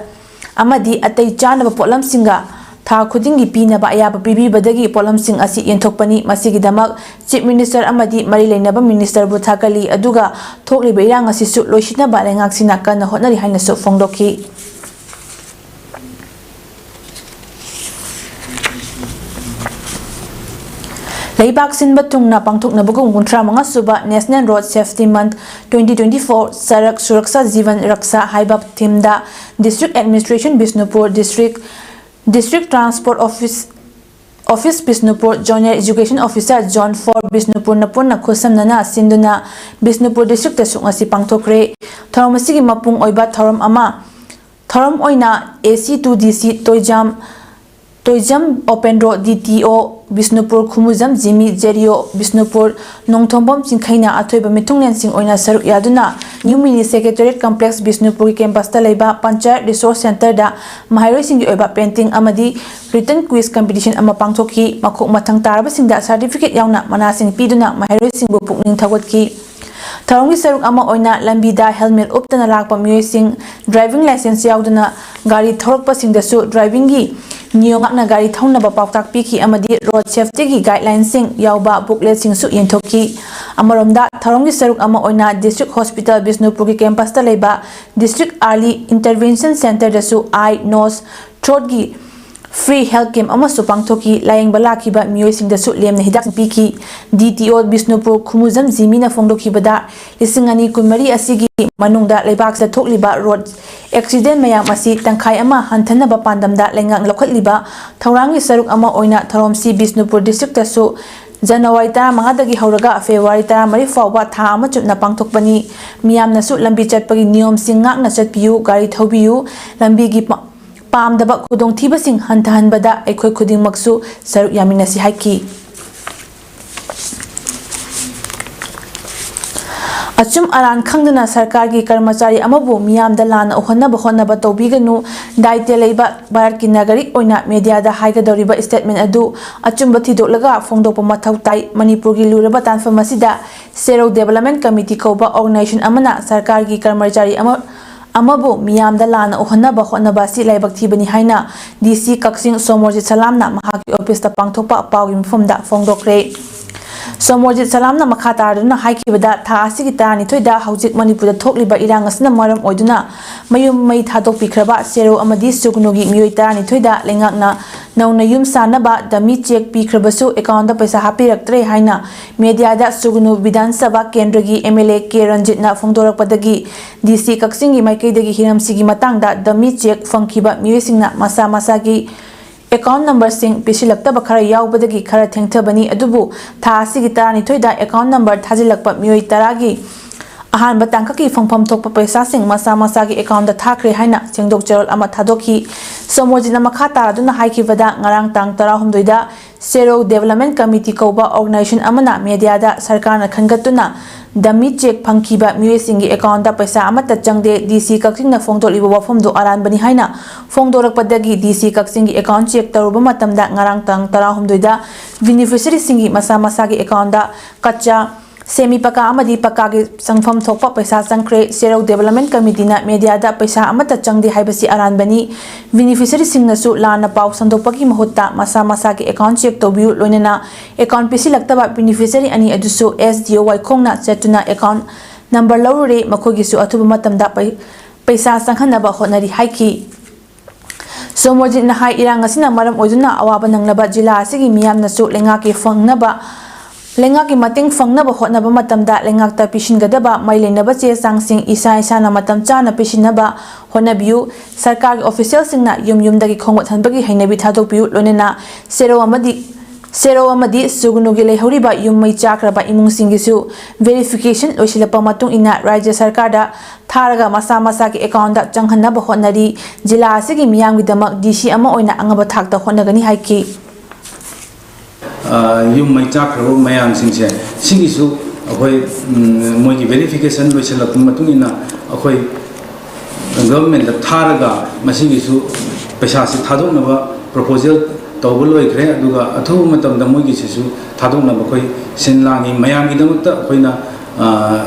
ꯑꯃꯗꯤ ꯑꯇꯩ ꯆꯥꯅꯕ ꯄꯣꯠꯂꯝꯁꯤꯡꯒ ꯊꯥ ꯈꯨꯗꯤꯡꯒꯤ ꯄꯤꯅꯕ ꯑꯌꯥꯕ ꯄꯤꯕꯤꯕꯗꯒꯤ ꯄꯣꯠꯂꯝꯁꯤꯡ ꯑꯁꯤ ꯌꯦꯟꯊꯣꯛꯄꯅꯤ꯫ ꯃꯁꯤꯒꯤꯗꯃꯛ Chief Minister ꯑꯃꯗꯤ ꯃꯔꯤ ꯂꯩꯅꯕ ministerꯕꯨ ꯊꯥꯒꯠꯂꯤ꯫ ꯑꯗꯨꯒ ꯊꯣꯛꯂꯤꯕ ꯏꯔꯥꯡ ꯑꯁꯤꯁꯨ ꯂꯣꯏꯁꯤꯟꯅꯕ ꯂꯩꯉꯥꯛꯁꯤꯅ ꯀꯟꯅ ꯍꯣꯠꯅꯔꯤ ꯍꯥꯏꯅꯁꯨ ꯐꯣꯡꯗꯣꯛꯈꯤ꯫ ꯂꯩꯕꯥꯛ ꯁꯤꯟꯕ ꯊꯨꯡꯅ ꯄꯥꯡꯊꯣꯛꯅꯕꯒꯨꯝ ꯀꯨꯟꯊ꯭ꯔꯥ ꯃꯉꯥ ꯁꯨꯕ National Road Safety Month twenty twenty-four ꯁꯔꯛ Suraksha ꯖꯤꯕꯟ ꯔꯛꯁꯥ ꯍꯥꯏꯕ themeꯗ District Administration Bishnupur, District, District Transport Office, Office Bishnupur, Zonal Education Officer Zone four ꯕꯤꯁꯅꯨꯄꯨꯔꯅ ꯄꯨꯟꯅ ꯈꯨꯠꯁꯝꯅꯅ ꯁꯤꯟꯗꯨꯅ ꯕꯤꯁꯅꯨꯄꯨꯔ districtꯇꯁꯨ ꯉꯁꯤ ꯄꯥꯡꯊꯣꯛꯈ꯭ꯔꯦ꯫ ꯊꯧꯔꯝ ꯑꯁꯤꯒꯤ ꯃꯄꯨꯡ ꯑꯣꯏꯕ ꯊꯧꯔꯝ ꯑꯃ, ꯊꯧꯔꯝ ꯑꯣꯏꯅ A C to D C Toijam, Toijam ꯑꯣꯄꯦꯟꯗ꯭ꯔꯣ, D T O Bishnupur ꯈꯨꯃꯨꯖꯝ ꯖꯤꯃꯤ, J D O Bishnupur, Nongthombam ꯆꯤꯡꯈꯩꯅ ꯑꯊꯣꯏꯕ ꯃꯤꯊꯨꯡꯂꯦꯟꯁꯤꯡ ꯑꯣꯏꯅ ꯁꯔꯨꯛ ꯌꯥꯗꯨꯅ New Mini Secretariat Complex ꯕꯤꯁꯅꯨꯄꯨꯔꯒꯤ campus ꯇ ꯂꯩꯕ Panchayat Resource Center ꯗ ꯃꯍꯩꯔꯣꯏꯁꯤꯡꯒꯤ ꯑꯣꯏꯕ painting ꯑꯃꯗꯤ written quiz competition ꯑꯃ ꯄꯥꯡꯊꯣꯛꯈꯤ꯫ ꯃꯈꯣꯛ ꯃꯊꯪ ꯇꯥꯔꯕꯁꯤꯡꯗ certificate ꯌꯥꯎꯅ ꯃꯅꯥꯁꯤꯡ ꯄꯤꯗꯨꯅ ꯃꯍꯩꯔꯣꯏꯁꯤꯡꯕꯨ ꯄꯨꯛꯅꯤꯡ ꯊꯧꯒꯠꯈꯤ꯫ ꯊꯧꯔꯝꯒꯤ ꯁꯔꯨꯛ ꯑꯃ ꯑꯣꯏꯅ ꯂꯝꯕꯤꯗ helmet ꯎꯞꯇꯅ ꯂꯥꯛꯄ ꯃꯤꯑꯣꯏꯁꯤꯡ, driving licence ꯌꯥꯎꯗꯅ ꯒꯥꯔꯤ ꯊꯧꯔꯛꯄꯁꯤꯡꯗꯁꯨ driving ꯒꯤ ꯅꯤꯌꯣꯝ ꯉꯥꯛꯅ ꯒꯥꯔꯤ ꯊꯧꯅꯕ ꯄꯥꯎꯇꯥꯛ ꯄꯤꯈꯤ ꯑꯃꯗꯤ road safety ꯒꯤ guideline ꯁꯤꯡ ꯌꯥꯎꯕ booklet ꯁꯤꯡꯁꯨ ꯌꯦꯟꯊꯣꯛꯈꯤ꯫ ꯑꯃꯔꯣꯝꯗ ꯊꯧꯔꯝꯒꯤ ꯁꯔꯨꯛ ꯑꯃ ꯑꯣꯏꯅ District Hospital ꯕꯤꯁꯅꯨꯄꯨꯔꯒꯤ campus ꯇ ꯂꯩꯕ District Early Intervention Center ꯗꯁꯨ eye, nose, throat ꯒꯤ free health camp ꯑꯃꯁꯨ ꯄꯥꯡꯊꯣꯛꯈꯤ꯫ ꯂꯥꯌꯦꯡꯕ ꯂꯥꯛꯈꯤꯕ ꯃꯤꯑꯣꯏꯁꯤꯡꯗꯁꯨ ꯂꯦꯝꯅ ꯍꯤꯗꯥꯛ ꯄꯤꯈꯤ꯫ D T O ꯕꯤꯁꯅꯨꯄꯨꯔ ꯈꯨꯃꯨꯖꯝ ꯖꯤꯃꯤꯅ ꯐꯣꯡꯗꯣꯛꯈꯤꯕꯗ, ꯂꯤꯁꯤꯡ ꯑꯅꯤ ꯀꯨꯟꯃꯔꯤ ꯑꯁꯤꯒꯤ ꯃꯅꯨꯡꯗ ꯂꯩꯕꯥꯛꯁꯤꯗ ꯊꯣꯛꯂꯤꯕ road accident ꯃꯌꯥꯝ ꯑꯁꯤ ꯇꯪꯈꯥꯏ ꯑꯃ ꯍꯟꯊꯅꯕ ꯄꯥꯟꯗꯝꯗ ꯂꯩꯉꯥꯛꯅ ꯂꯧꯈꯠꯂꯤꯕ ꯊꯧꯔꯥꯡꯒꯤ ꯁꯔꯨꯛ ꯑꯃ ꯑꯣꯏꯅ ꯊꯧꯔꯝꯁꯤ ꯕꯤꯁꯅꯨꯄꯨꯔ district ꯇꯁꯨ ꯖꯅꯋꯥꯔꯤ ꯇꯔꯥꯃꯉꯥꯗꯒꯤ ꯍꯧꯔꯒ ꯐꯦꯕ꯭ꯔꯨꯋꯥꯔꯤ ꯇꯔꯥꯃꯔꯤ ꯐꯥꯎꯕ ꯊꯥ ꯑꯃ ꯆꯨꯞꯅ ꯄꯥꯡꯊꯣꯛꯄꯅꯤ꯫ ꯃꯤꯌꯥꯝꯅꯁꯨ ꯂꯝꯕꯤ ꯆꯠꯄꯒꯤ ꯅꯤꯌꯣꯝꯁꯤꯡ ꯉꯥꯛꯅ ꯆꯠꯄꯤꯌꯨ, ꯒꯥꯔꯤ ꯊꯧꯕꯤꯌꯨ, ꯂꯝꯕꯤꯒꯤ ꯄ-, ꯄꯥꯝꯗꯕ ꯈꯨꯗꯣꯡꯊꯤꯕꯁꯤꯡ ꯍꯟꯊꯍꯟꯕꯗ ꯑꯩꯈꯣꯏ ꯈꯨꯗꯤꯡꯃꯛꯁꯨ ꯁꯔꯨꯛ ꯌꯥꯃꯤꯟꯅꯁꯤ ꯍꯥꯏꯈꯤ꯫ ꯑꯆꯨꯝ ꯑꯔꯥꯟ ꯈꯪꯗꯅ ꯁꯔꯀꯥꯔꯒꯤ ꯀꯔꯃꯆꯥꯔꯤ ꯑꯃꯕꯨ ꯃꯤꯌꯥꯝꯗ ꯂꯥꯟꯅ ꯎꯍꯟꯅꯕ ꯍꯣꯠꯅꯕ ꯇꯧꯕꯤꯒꯅꯨ꯫ ꯗꯥꯏꯇ꯭ꯌ ꯂꯩꯕ ꯚꯥꯔꯠꯀꯤ ꯅꯥꯒꯔꯤꯛ ꯑꯣꯏꯅ ꯃꯦꯗꯤꯌꯥꯗ ꯍꯥꯏꯒꯗꯧꯔꯤꯕ statement ꯑꯗꯨ ꯑꯆꯨꯝꯕ ꯊꯤꯗꯣꯛꯂꯒ ꯐꯣꯡꯗꯣꯛꯄ ꯃꯊꯧ ꯇꯥꯏ꯫ ꯃꯅꯤꯄꯨꯔꯒꯤ ꯂꯨꯔꯕ ꯇꯥꯟꯐꯝ ꯑꯁꯤꯗ ꯁꯦꯔꯧ Development Committee ꯀꯧꯕ organization ꯑꯃꯅ ꯁꯔꯀꯥꯔꯒꯤ ꯀꯔꯃꯆꯥꯔꯤ ꯑꯃ ꯑꯃꯕꯨ ꯃꯤꯌꯥꯝꯗ ꯂꯥꯟꯅ ꯎꯍꯟꯅꯕ ꯍꯣꯠꯅꯕ ꯑꯁꯤ ꯂꯥꯏꯕꯛ ꯊꯤꯕꯅꯤ ꯍꯥꯏꯅ D C ꯀꯛꯆꯤꯡ ꯁꯣꯃꯣꯔꯖꯤꯠ ꯁꯂꯥꯝꯅ ꯃꯍꯥꯛꯀꯤ office ꯇ ꯄꯥꯡꯊꯣꯛꯄ ꯄꯥꯎꯒꯤ ꯃꯤꯐꯝꯗ ꯐꯣꯡꯗꯣꯛꯈ꯭ꯔꯦ꯫ ꯁꯣꯃꯣꯔꯖꯤꯠ ꯁꯂꯥꯝꯅ ꯃꯈꯥ ꯇꯥꯗꯨꯅ ꯍꯥꯏꯈꯤꯕꯗ, ꯊꯥ ꯑꯁꯤꯒꯤ ꯇꯔꯥꯅꯤꯊꯣꯏꯗ ꯍꯧꯖꯤꯛ ꯃꯅꯤꯄꯨꯔꯗ ꯊꯣꯛꯂꯤꯕ ꯏꯔꯥꯡ ꯑꯁꯤꯅ ꯃꯔꯝ ꯑꯣꯏꯗꯨꯅ ꯃꯌꯨꯝ ꯃꯩ ꯊꯥꯗꯣꯛꯄꯤꯈ꯭ꯔꯕ ꯁꯦꯔꯧ ꯑꯃꯗꯤ ꯁꯨꯒꯅꯨꯒꯤ ꯃꯤꯑꯣꯏ ꯇꯔꯥꯅꯤꯊꯣꯏꯗ ꯂꯩꯉꯥꯛꯅ ꯅꯧꯅ ꯌꯨꯝ ꯁꯥꯅꯕ dummy cheque ꯄꯤꯈ꯭ꯔꯕꯁꯨ account ꯇ ꯄꯩꯁꯥ ꯍꯥꯞꯄꯤꯔꯛꯇ꯭ꯔꯦ ꯍꯥꯏꯅ ꯃꯦꯗꯤꯌꯥꯗ ꯁꯨꯒꯅꯨ ꯕꯤꯙꯥꯟ ꯁꯚꯥ ꯀꯦꯟꯗ꯭ꯔꯒꯤ M L A K ꯔꯟꯖꯤꯠꯅ ꯐꯣꯡꯗꯣꯔꯛꯄꯗꯒꯤ D C ꯀꯛꯆꯤꯡꯒꯤ ꯃꯥꯏꯀꯩꯗꯒꯤ ꯍꯤꯔꯝꯁꯤꯒꯤ ꯃꯇꯥꯡꯗ dummy cheque ꯐꯪꯈꯤꯕ ꯃꯤꯑꯣꯏꯁꯤꯡꯅ ꯃꯁꯥ ꯃꯁꯥꯒꯤ account number ꯁꯤꯡ ꯄꯤꯁꯤꯜꯂꯛꯇꯕ ꯈꯔ ꯌꯥꯎꯕꯗꯒꯤ ꯈꯔ ꯊꯦꯡꯊꯕꯅꯤ꯫ ꯑꯗꯨꯕꯨ ꯊꯥ ꯑꯁꯤꯒꯤ ꯇꯔꯥꯅꯤꯊꯣꯏꯗ account number ꯊꯥꯖꯤꯜꯂꯛꯄ ꯃꯤꯑꯣꯏ ꯇꯔꯥꯒꯤ ꯑꯍꯥꯟꯕ ꯇꯥꯡꯀꯛꯀꯤ ꯐꯪꯐꯝ ꯊꯣꯛꯄ ꯄꯩꯁꯥꯁꯤꯡ ꯃꯁꯥ ꯃꯁꯥꯒꯤ ꯑꯦꯀꯥꯎꯟꯗ ꯊꯥꯈ꯭ꯔꯦ ꯍꯥꯏꯅ ꯁꯦꯡꯗꯣꯛ ꯆꯦꯔꯣꯜ ꯑꯃ ꯊꯥꯗꯣꯛꯈꯤ꯫ ꯁꯣꯃꯣꯔꯖꯤꯠꯅ ꯃꯈꯥ ꯇꯥꯔꯗꯨꯅ ꯍꯥꯏꯈꯤꯕꯗ, ꯉꯔꯥꯡ ꯇꯥꯡ ꯇꯔꯥꯍꯨꯝꯗꯣꯏꯗ ꯁꯦꯔꯧ ꯗꯦꯕꯂꯞꯃꯦꯟ ꯀꯃꯤꯇꯤ ꯀꯧꯕ ꯑꯣꯔꯒꯅꯥꯏꯖꯦꯁꯟ ꯑꯃꯅ ꯃꯦꯗꯤꯌꯥꯗ ꯁꯔꯀꯥꯔꯅ ꯈꯟꯒꯠꯇꯨꯅ ꯗꯃꯤ ꯆꯦꯛ ꯐꯪꯈꯤꯕ ꯃꯤꯑꯣꯏꯁꯤꯡꯒꯤ ꯑꯦꯀꯥꯎꯟꯗ ꯄꯩꯁꯥ ꯑꯃꯠꯇ ꯆꯪꯗꯦ, ꯗꯤ ꯁꯤ ꯀꯛꯆꯤꯡꯅ ꯐꯣꯡꯗꯣꯛꯂꯤꯕ ꯋꯥꯐꯝꯗꯨ ꯑꯔꯥꯟꯕꯅꯤ ꯍꯥꯏꯅ ꯐꯣꯡꯗꯣꯔꯛꯄꯗꯒꯤ ꯗꯤ ꯁꯤ ꯀꯛꯆꯤꯡꯒꯤ ꯑꯦꯀꯥꯎꯟ ꯆꯦꯛ ꯇꯧꯔꯨꯕ ꯃꯇꯝꯗ ꯉꯔꯥꯡ ꯇꯥꯡ ꯇꯔꯥꯍꯨꯝꯗꯣꯏꯗ ꯕꯦꯅꯤꯐꯤꯁꯔꯤꯁꯤꯡꯒꯤ ꯃꯁꯥ ꯃꯁꯥꯒꯤ ꯑꯦꯀꯥꯎꯟꯗ ꯀꯆꯥ ꯁꯦꯃꯤ ꯄꯀꯥ ꯑꯃꯗꯤ ꯄꯀꯥꯒꯤ ꯆꯪꯐꯝ ꯊꯣꯛꯄ ꯄꯩꯁꯥ ꯆꯪꯈ꯭ꯔꯦ꯫ ꯁꯦꯔꯧ ꯗꯦꯕꯂꯞꯃꯦꯟ ꯀꯃꯤꯇꯤꯅ ꯃꯦꯗꯤꯌꯥꯗ ꯄꯩꯁꯥ ꯑꯃꯠꯇ ꯆꯪꯗꯦ ꯍꯥꯏꯕꯁꯤ ꯑꯔꯥꯟꯕꯅꯤ꯫ ꯕꯦꯅꯤꯐꯤꯁꯔꯤꯁꯤꯡꯅꯁꯨ ꯂꯥꯟꯅ ꯄꯥꯎ ꯁꯟꯗꯣꯛꯄꯒꯤ ꯃꯍꯨꯠꯇ ꯃꯁꯥ ꯃꯁꯥꯒꯤ ꯑꯦꯀꯥꯎꯟ ꯆꯦꯛ ꯇꯧꯕꯤꯌꯨ, ꯂꯣꯏꯅꯅ ꯑꯦꯀꯥꯎꯟ ꯄꯤꯁꯤꯜꯂꯛꯇꯕ ꯕꯦꯅꯤꯐꯤꯁꯔꯤ ꯑꯅꯤ ꯑꯗꯨꯁꯨ ꯑꯦꯁ ꯗꯤ ꯑꯣ ꯋꯥꯏꯈꯣꯡꯅ ꯆꯠꯇꯨꯅ ꯑꯦꯀꯥꯎꯟ ꯅꯝꯕꯔ ꯂꯧꯔꯨꯔꯦ, ꯃꯈꯣꯏꯒꯤꯁꯨ ꯑꯊꯨꯕ ꯃꯇꯝꯗ ꯄꯩ-, ꯄꯩꯁꯥ ꯆꯪꯍꯟꯅꯕ ꯍꯣꯠꯅꯔꯤ ꯍꯥꯏꯈꯤ꯫ ꯁꯣꯃꯣꯔꯖꯤꯠꯅ ꯍꯥꯏ, ꯏꯔꯥꯡ ꯑꯁꯤꯅ ꯃꯔꯝ ꯑꯣꯏꯗꯨꯅ ꯑꯋꯥꯕ ꯅꯪꯂꯕ ꯖꯤꯂꯥ ꯑꯁꯤꯒꯤ ꯃꯤꯌꯥꯝꯅꯁꯨ ꯂꯩꯉꯥꯛꯀꯤ ꯐꯪꯅꯕ, ꯂꯩꯉꯥꯛꯀꯤ ꯃꯇꯦꯡ ꯐꯪꯅꯕ ꯍꯣꯠꯅꯕ ꯃꯇꯝꯗ ꯂꯩꯉꯥꯛꯇ ꯄꯤꯁꯤꯟꯒꯗꯕ ꯃꯩ ꯂꯩꯅꯕ ꯆꯦ ꯆꯥꯡꯁꯤꯡ ꯏꯁꯥ ꯏꯁꯥꯅ ꯃꯇꯝ ꯆꯥꯅ ꯄꯤꯁꯤꯟꯅꯕ ꯍꯣꯠꯅꯕꯤꯌꯨ꯫ ꯁꯔꯀꯥꯔꯒꯤ ꯑꯣꯐꯤꯁꯤꯌꯦꯜꯁꯤꯡꯅ ꯌꯨꯝ ꯌꯨꯝꯗꯒꯤ ꯈꯣꯝꯒꯠꯍꯟꯕꯒꯤ ꯍꯩꯅꯕꯤ ꯊꯥꯗꯣꯛꯄꯤꯌꯨ, ꯂꯣꯏꯅꯅ ꯁꯦꯔꯧ ꯑꯃꯗꯤ, ꯁꯦꯔꯧ ꯑꯃꯗꯤ ꯁꯨꯒꯅꯨꯒꯤ ꯂꯩꯍꯧꯔꯤꯕ ꯌꯨꯝ ꯃꯩ ꯆꯥꯛꯈ꯭ꯔꯕ ꯏꯃꯨꯡꯁꯤꯡꯒꯤꯁꯨ ꯚꯦꯔꯤꯐꯤꯀꯦꯁꯟ ꯂꯣꯏꯁꯤꯜꯂꯛꯄ ꯃꯇꯨꯡ ꯏꯟꯅ ꯔꯥꯖ꯭ꯌ ꯁꯔꯀꯥꯔꯗ ꯊꯥꯔꯒ ꯃꯁꯥ ꯃꯁꯥꯒꯤ ꯑꯦꯀꯥꯎꯟꯗ ꯆꯪꯍꯟꯅꯕ ꯍꯣꯠꯅꯔꯤ꯫ ꯖꯤꯂꯥ ꯑꯁꯤꯒꯤ ꯃꯤꯌꯥꯝꯒꯤꯗꯃꯛ ꯗꯤ ꯁꯤ ꯑꯃ ꯑꯣꯏꯅ ꯑꯉꯝꯕ ꯊꯥꯛꯇ ꯍꯣꯠꯅꯒꯅꯤ ꯍꯥꯏꯈꯤ꯫ ꯑ, ꯌꯨꯝ ꯃꯩ ꯆꯥꯛꯈ꯭ꯔꯕ ꯃꯌꯥꯝꯁꯤꯡꯁꯦ, ꯁꯤꯒꯤꯁꯨ ꯑꯩꯈꯣꯏ, ꯎꯝ, ꯃꯣꯏꯒꯤ ꯚꯦꯔꯤꯐꯤꯀꯦꯁꯟ ꯂꯣꯏꯁꯤꯜꯂꯛꯄ ꯃꯇꯨꯡ ꯏꯟꯅ ꯑꯩꯈꯣꯏ ꯒꯚꯔꯟꯃꯦꯟꯠꯇ ꯊꯥꯔꯒ ꯃꯁꯤꯒꯤꯁꯨ ꯄꯩꯁꯥꯁꯤ ꯊꯥꯗꯣꯛꯅꯕ ꯄ꯭ꯔꯣꯄꯣꯖꯦꯜ ꯇꯧꯕ ꯂꯣꯏꯈ꯭ꯔꯦ꯫ ꯑꯗꯨꯒ ꯑꯊꯨꯕ ꯃꯇꯝꯗ ꯃꯣꯏꯒꯤꯁꯤꯁꯨ ꯊꯥꯗꯣꯛꯅꯕ ꯑꯩꯈꯣꯏ ꯁꯤꯟ ꯂꯥꯡꯉꯤ꯫ ꯃꯌꯥꯝꯒꯤꯗꯃꯛꯇ ꯑꯩꯈꯣꯏꯅ, ꯑ,